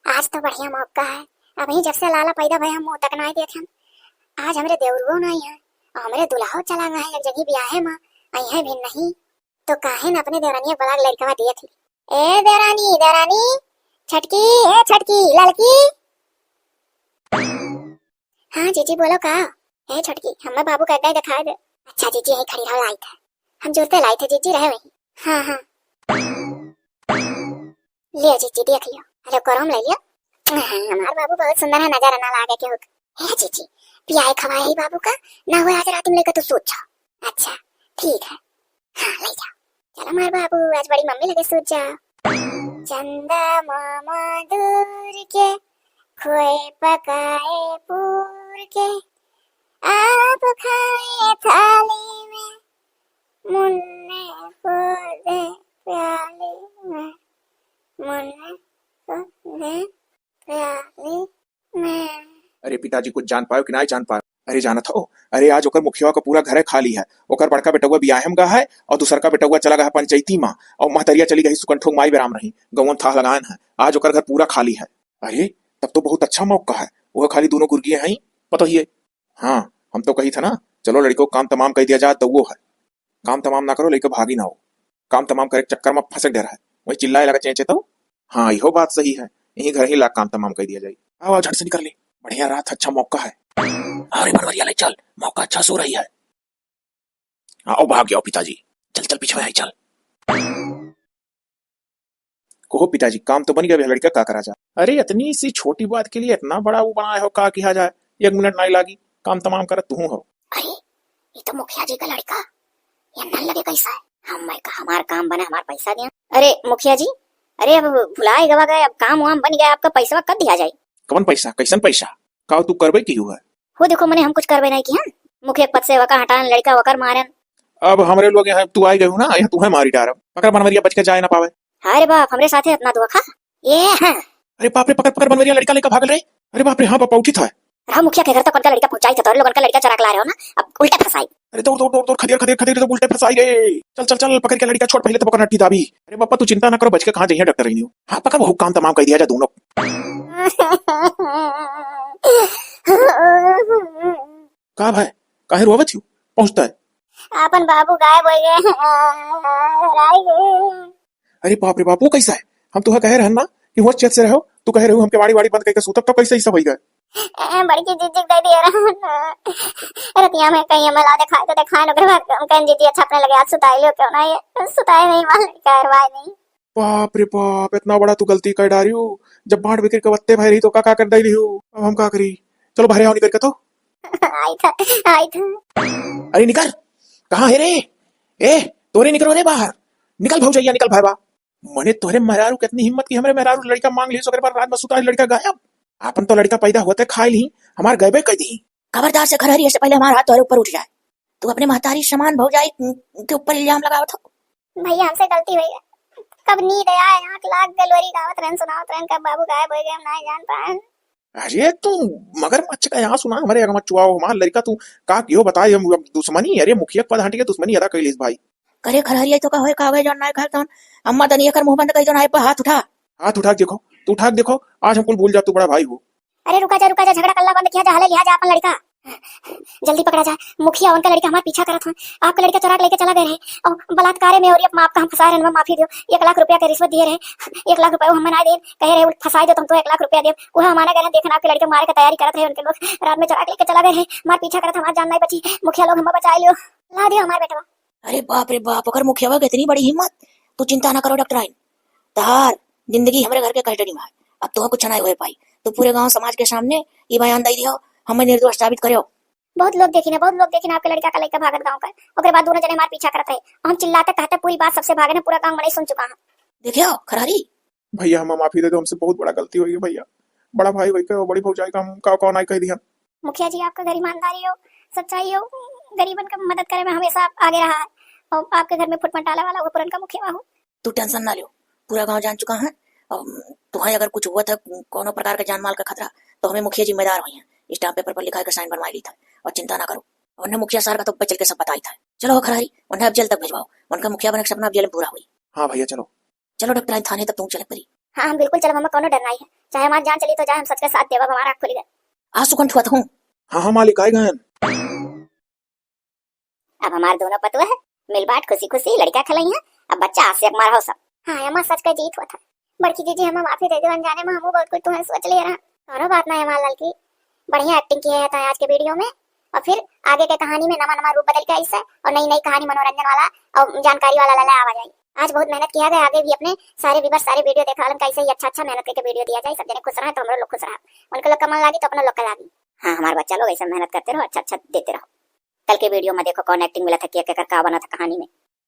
आज तो बढ़िया मौका है, अभी जब से लाला पैदा भय हम मुँह तक नहीं देखे। आज हमरे देवरुओ नहीं है, और हमरे दुल्हाओ चला गए हैं एक जगह ब्याहे में, आई है भी नहीं। तो काहे न अपने देवरानिया बलाक लड़कवा दिए थी। ए देवरानी, देवरानी, छटकी, ए छटकी, लड़की। हाँ जीजी, बोलो का? ए छटकी, हमें बाबू का गए दिखाए दे। अच्छा जीजी, यही खड़ी रहो, लाई थे। हम जुरते लाई थे जीजी, रहे वही। हाँ, हाँ। लियो जीजी, देख लियो। अरे कोरम ले लियो। हाँ, हमार बाबू बहुत सुंदर है, नजर ना लागे के हुक। ए जीजी, पियाए खवाए ही बाबू का, ना हो आज रात में लेकर तू सोच जाओ। अच्छा, ठीक है। हाँ, ले जाओ। चलो हमार बाबू, आज बड़ी मम्मी लगे सूत जा। चंदा मामा दूर के, खोए पकाए पूर के, आप खाए थाली में, मुन्ने को दे प्याली में, मुन्ने को दे प्याली में। अरे पिताजी, कुछ जान पायो कि नाहीं जान पायो? अरे जानत हो, अरे आज ओकर मुखिया का पूरा घरे खाली है। ओकर बड़का बेटउआ बियाहे में गा है और दूसरका बेटउआ चला गा है पंचायती मा, और महतरिया चली गई सुकंठो माई बेराम रही, गौवन थाह लगान है। आज ओकर घर पूरा खाली है। अरे तब तो बहुत अच्छा मौका है, वह खाली दोनों गुर्गिये हैं, पतोहिए। हाँ, हम तो कही था ना, चलो लड़िको काम तमाम कइ दिया जाए, दउओ है। काम तमाम ना करो, लइका भागी ना हो। काम तमाम करे के चक्कर में फंसे डर है, वही चिल्लाए लगा चेंचे तो। हाँ, इहो बात सही है, यही घर ही ला काम तमाम कइ दिया जाए। आओ, आओ, झट से निकर ले, बढ़िया रात, अच्छा मौका है। अरे बनवरिया ले चल, मौका अच्छा सो रही है। आओ, भाग जाओ पिताजी, चल चल पिछवे आई चल। कहो पिताजी, काम तो बन गया, अब लड़का का करा जा? अरे इतनी सी छोटी बात के लिए इतना बड़ा वो बनाए हो, का किया जाए? एक मिनट नाहीं लागी, काम तमाम करत तू हो। अरे ये तो मुखिया जी का लड़का, ये नल लगे कैसा है? हम मैं कहा हमार काम बने, हमार पैसा दिया। अरे मुखिया जी, अरे अब भुलाए गवा गए, अब काम वाम बन गया, आपका पैसा कब दिया जाए? कौन पैसा, कैसन पैसा? का तू करबे की हुआ? हो देखो, मने हम कुछ करबे नहीं किहन। मुखिया के पद से वका हटान, लड़का वकर मारन। अब हमरे लोग यहाँ तू आई गयू ना, यहाँ तू है मारी डारब। पकड़ बनवरिया, बच के जाए ना पावे। हाय रे बाप, हमरे साथे इतना धोखा। ये हाँ। अरे बाप रे, पकड़ पकड़ बनवरिया, लड़का लेकर भागल रे। अरे बाप रे, हाँ पापा, उठी था। रहा मुखिया के घर तक उनका लड़का पहुंचाई था, तो लोग उनका लड़का चुरा के ला रहे हो ना, अब उल्टे फंसाई। अरे दौड़ दौड़ दौड़ दौड़, खदेड़ खदेड़ खदेड़, तो उल्टे फंसाई रे। चल चल चल, पकड़ के लड़का छोड़, पहले तो पकड़ नट्टी दाबी। अरे पापा तू चिंता ना करो, बच के कहाँ जाइए डॉक्टर रही हो। हाँ पकड़, वहू काम तमाम कइ दिया जा दोनों। का भाई, काहे रोवत हियो? पहुँचता है। आपन बाबू गायब होइ गए। राई गए। अरे बाप रे बाप, वो कैसा है? हम तुहे कहे रहन ना कि होश चेत से रहो, तू कहे रहो हम केवाड़ी वाड़ी बंद करके सूतब, तब कैसे ई सब होइ गए? ए, बड़की जीजी दे दिए रहन। रतिया में कहीं हमें ला दिखाए तो दिखाए, ओकरे बाद हम कहें जीजी अच्छा अपने लगे आज सुताई लियो, क्यों ना ये सुताए नहीं, मालिक का भाई नहीं। बाप रे बाप, इतना बड़ा तू गलती कर डारियो। जब बांट बिखर के बत्ते भय रही तो का, का कर दे रही हो? अब हम का करी? चलो बाहर आओ, निकल के तो। आई था, आई था। अरे निकल, कहाँ है रे? ए, तोरे निकलो रे बाहर। निकल भौजैया, निकल भाई बा। मने तोहरे मेहरारू कितनी हिम्मत की हमरे मेहरारू लड़का मांग लिहिस, ओकरे बाद रात में सुता लड़का गायब। आपन तो लड़का पैदा होते खाए ली, हमार गैबे कह दी। खबरदार से खरहरी, इससे पहले हमारा हाथ तोहरे ऊपर उठ जाए। तू अपने महतारी समान भौजाई के ऊपर इल्जाम लगावत हो। भैया, हमसे गलती हुई है। कब नींद आए, आँख लाग गल, वरी गावत रहन, सुनावत रहन, कब बाबू गायब हो गए, हम ना जान पाए। अरे तू मगरमच्छ का यहाँ सुना, हमारे अगर मत चुआओ, हमार लड़का तू का कियो बताए, हम दुश्मनी, अरे मुखिया के पद हट के दुश्मनी अदा कैलिस भाई। करे खरहरिया तो का होए, का होए, जौन नाय खाए तौन। अम्मा तनी एकर मुंह बंद करी, जौन आए पर हाथ उठा। हाथ उठा के देखो, तू उठा के देखो, आज हम कुल भूल जा, तू बड़ा भाई हो। अरे रुका जा, रुका जा, झगड़ा कल्ला बंद किया जा, हले लिया जा अपन लड़का। जल्दी पकड़ा जा, मुखिया उनका लड़का हमार पीछा करत हन। आपका लड़का चुरा के लेके चला गए रहे और बलात्कारे में, और ये आपका हम फंसा रहे, माफी दियो। एक लाख रुपया के रिश्वत दिए रहे, एक लाख रुपया हम ना देन, कहे रहे फंसाए दो तुम तो एक लाख रुपया देब। वह हमारा गए रहे, देखना आपके लड़के मारे का तैयारी करत रहे उनके लोग, रात में चुरा के लेके चला गए रहे, हमार पीछा करत, हमार जान नहीं बची, मुखिया लोग हमें बचाए लियो, ला दियो हमार बेटवा। अरे बाप रे बाप, ओकर मुखियावा के इतनी बड़ी हिम्मत। तू चिंता ना करो डॉक्टराइन, तहार जिंदगी हमरे घर के कस्टडी में है। अब तोह कुछ ना होए पाई। तू पूरे गांव समाज के सामने ई बयान दे दियो, हमें निर्दोष साबित करो। बहुत लोग देखिन है, बहुत लोग देखिन है आपके लड़का का लइका भागत गाँव का। ओकरे बाद दोनों जने हमार पीछा करत रहे। हम चिल्लाते कहते पूरी बात सबसे भागे ना, पूरा गाँव मनई सुन चुका है। देखियो खरहरी। भइया, हमें माफी दे दो, हमसे बहुत बड़ा गलती होइ गई भइया। बड़ा भाई होइके बड़ी भौजाई का हम का कौन आई कह दिया। मुखिया जी, आपका घर ईमानदारी हो, सच्चाई हो, गरीबन का मदद करे में हमेशा आगे रहा है। और आपके घर में फुटमटाले वाला वो पुरनका मुखिया हो। तू tension ना लियो, पूरा गाँव जान चुका है। और तुम्हें अगर कुछ हुआ था, कोनो प्रकार का जान माल का खतरा, तो हमें मुखिया जिम्मेदार हुई हैं। Stamp paper पर लिखा है कि sign बनवाई ली था, और चिंता ना करो। उन्हें मुखिया सार का तो बचल के सब बताई था। चलो हो खरहरी, उन्हें अब जेल तक भिजवाओ। उनका मुखिया बने का सपना अब जेल में पूरा हुई। हाँ भइया, चलो। चलो डॉक्टर, थाने तक तुम चले परी। हाँ, हम बिल्कुल चलब, हमें कोनो डर नहीं है। चाहे हमार जान चली तो जाए, हम सबके साथ देबा, हमारा आँख खुली गए। आ सुकन छुआ तो हूँ। हाँ, हाँ, मालिक, आए गए। अब हमार दोनों पतुआ है, मिल बाँट खुशी खुशी लड़का खिलाई है। अब बच्चा आशिक मार हो सब। हाँ, अम्मा सच का जीत हुआ था। बड़की जीजी, हमें माफी दे दो, अनजाने में हमहू बहुत कुछ तुम्हें सोच ले रहा। कोनो बात ना है हमार लड़की, बढ़िया acting किया है तैं आज के video में। और फिर आगे के कहानी में नवा नवा रूप बदल के ऐसे और नई नई कहानी मनोरंजन वाला और जानकारी वाला लाला आवा जाए। आज बहुत मेहनत किया गया, आगे भी अपने सारे viewers, सारे video देखा वालन का ऐसे ही अच्छा अच्छा मेहनत करके video दिया जाए। सब जने खुश रहे तो हम लोग खुश रहा, उनके लोग का मन लागी तो अपना लोग का लागी। हाँ, हमारे बच्चा लोग ऐसे मेहनत करते रहो, अच्छा अच्छा देते रहो। कल के video में देखो कौन acting मिला था, क्या क्या का बना था कहानी में।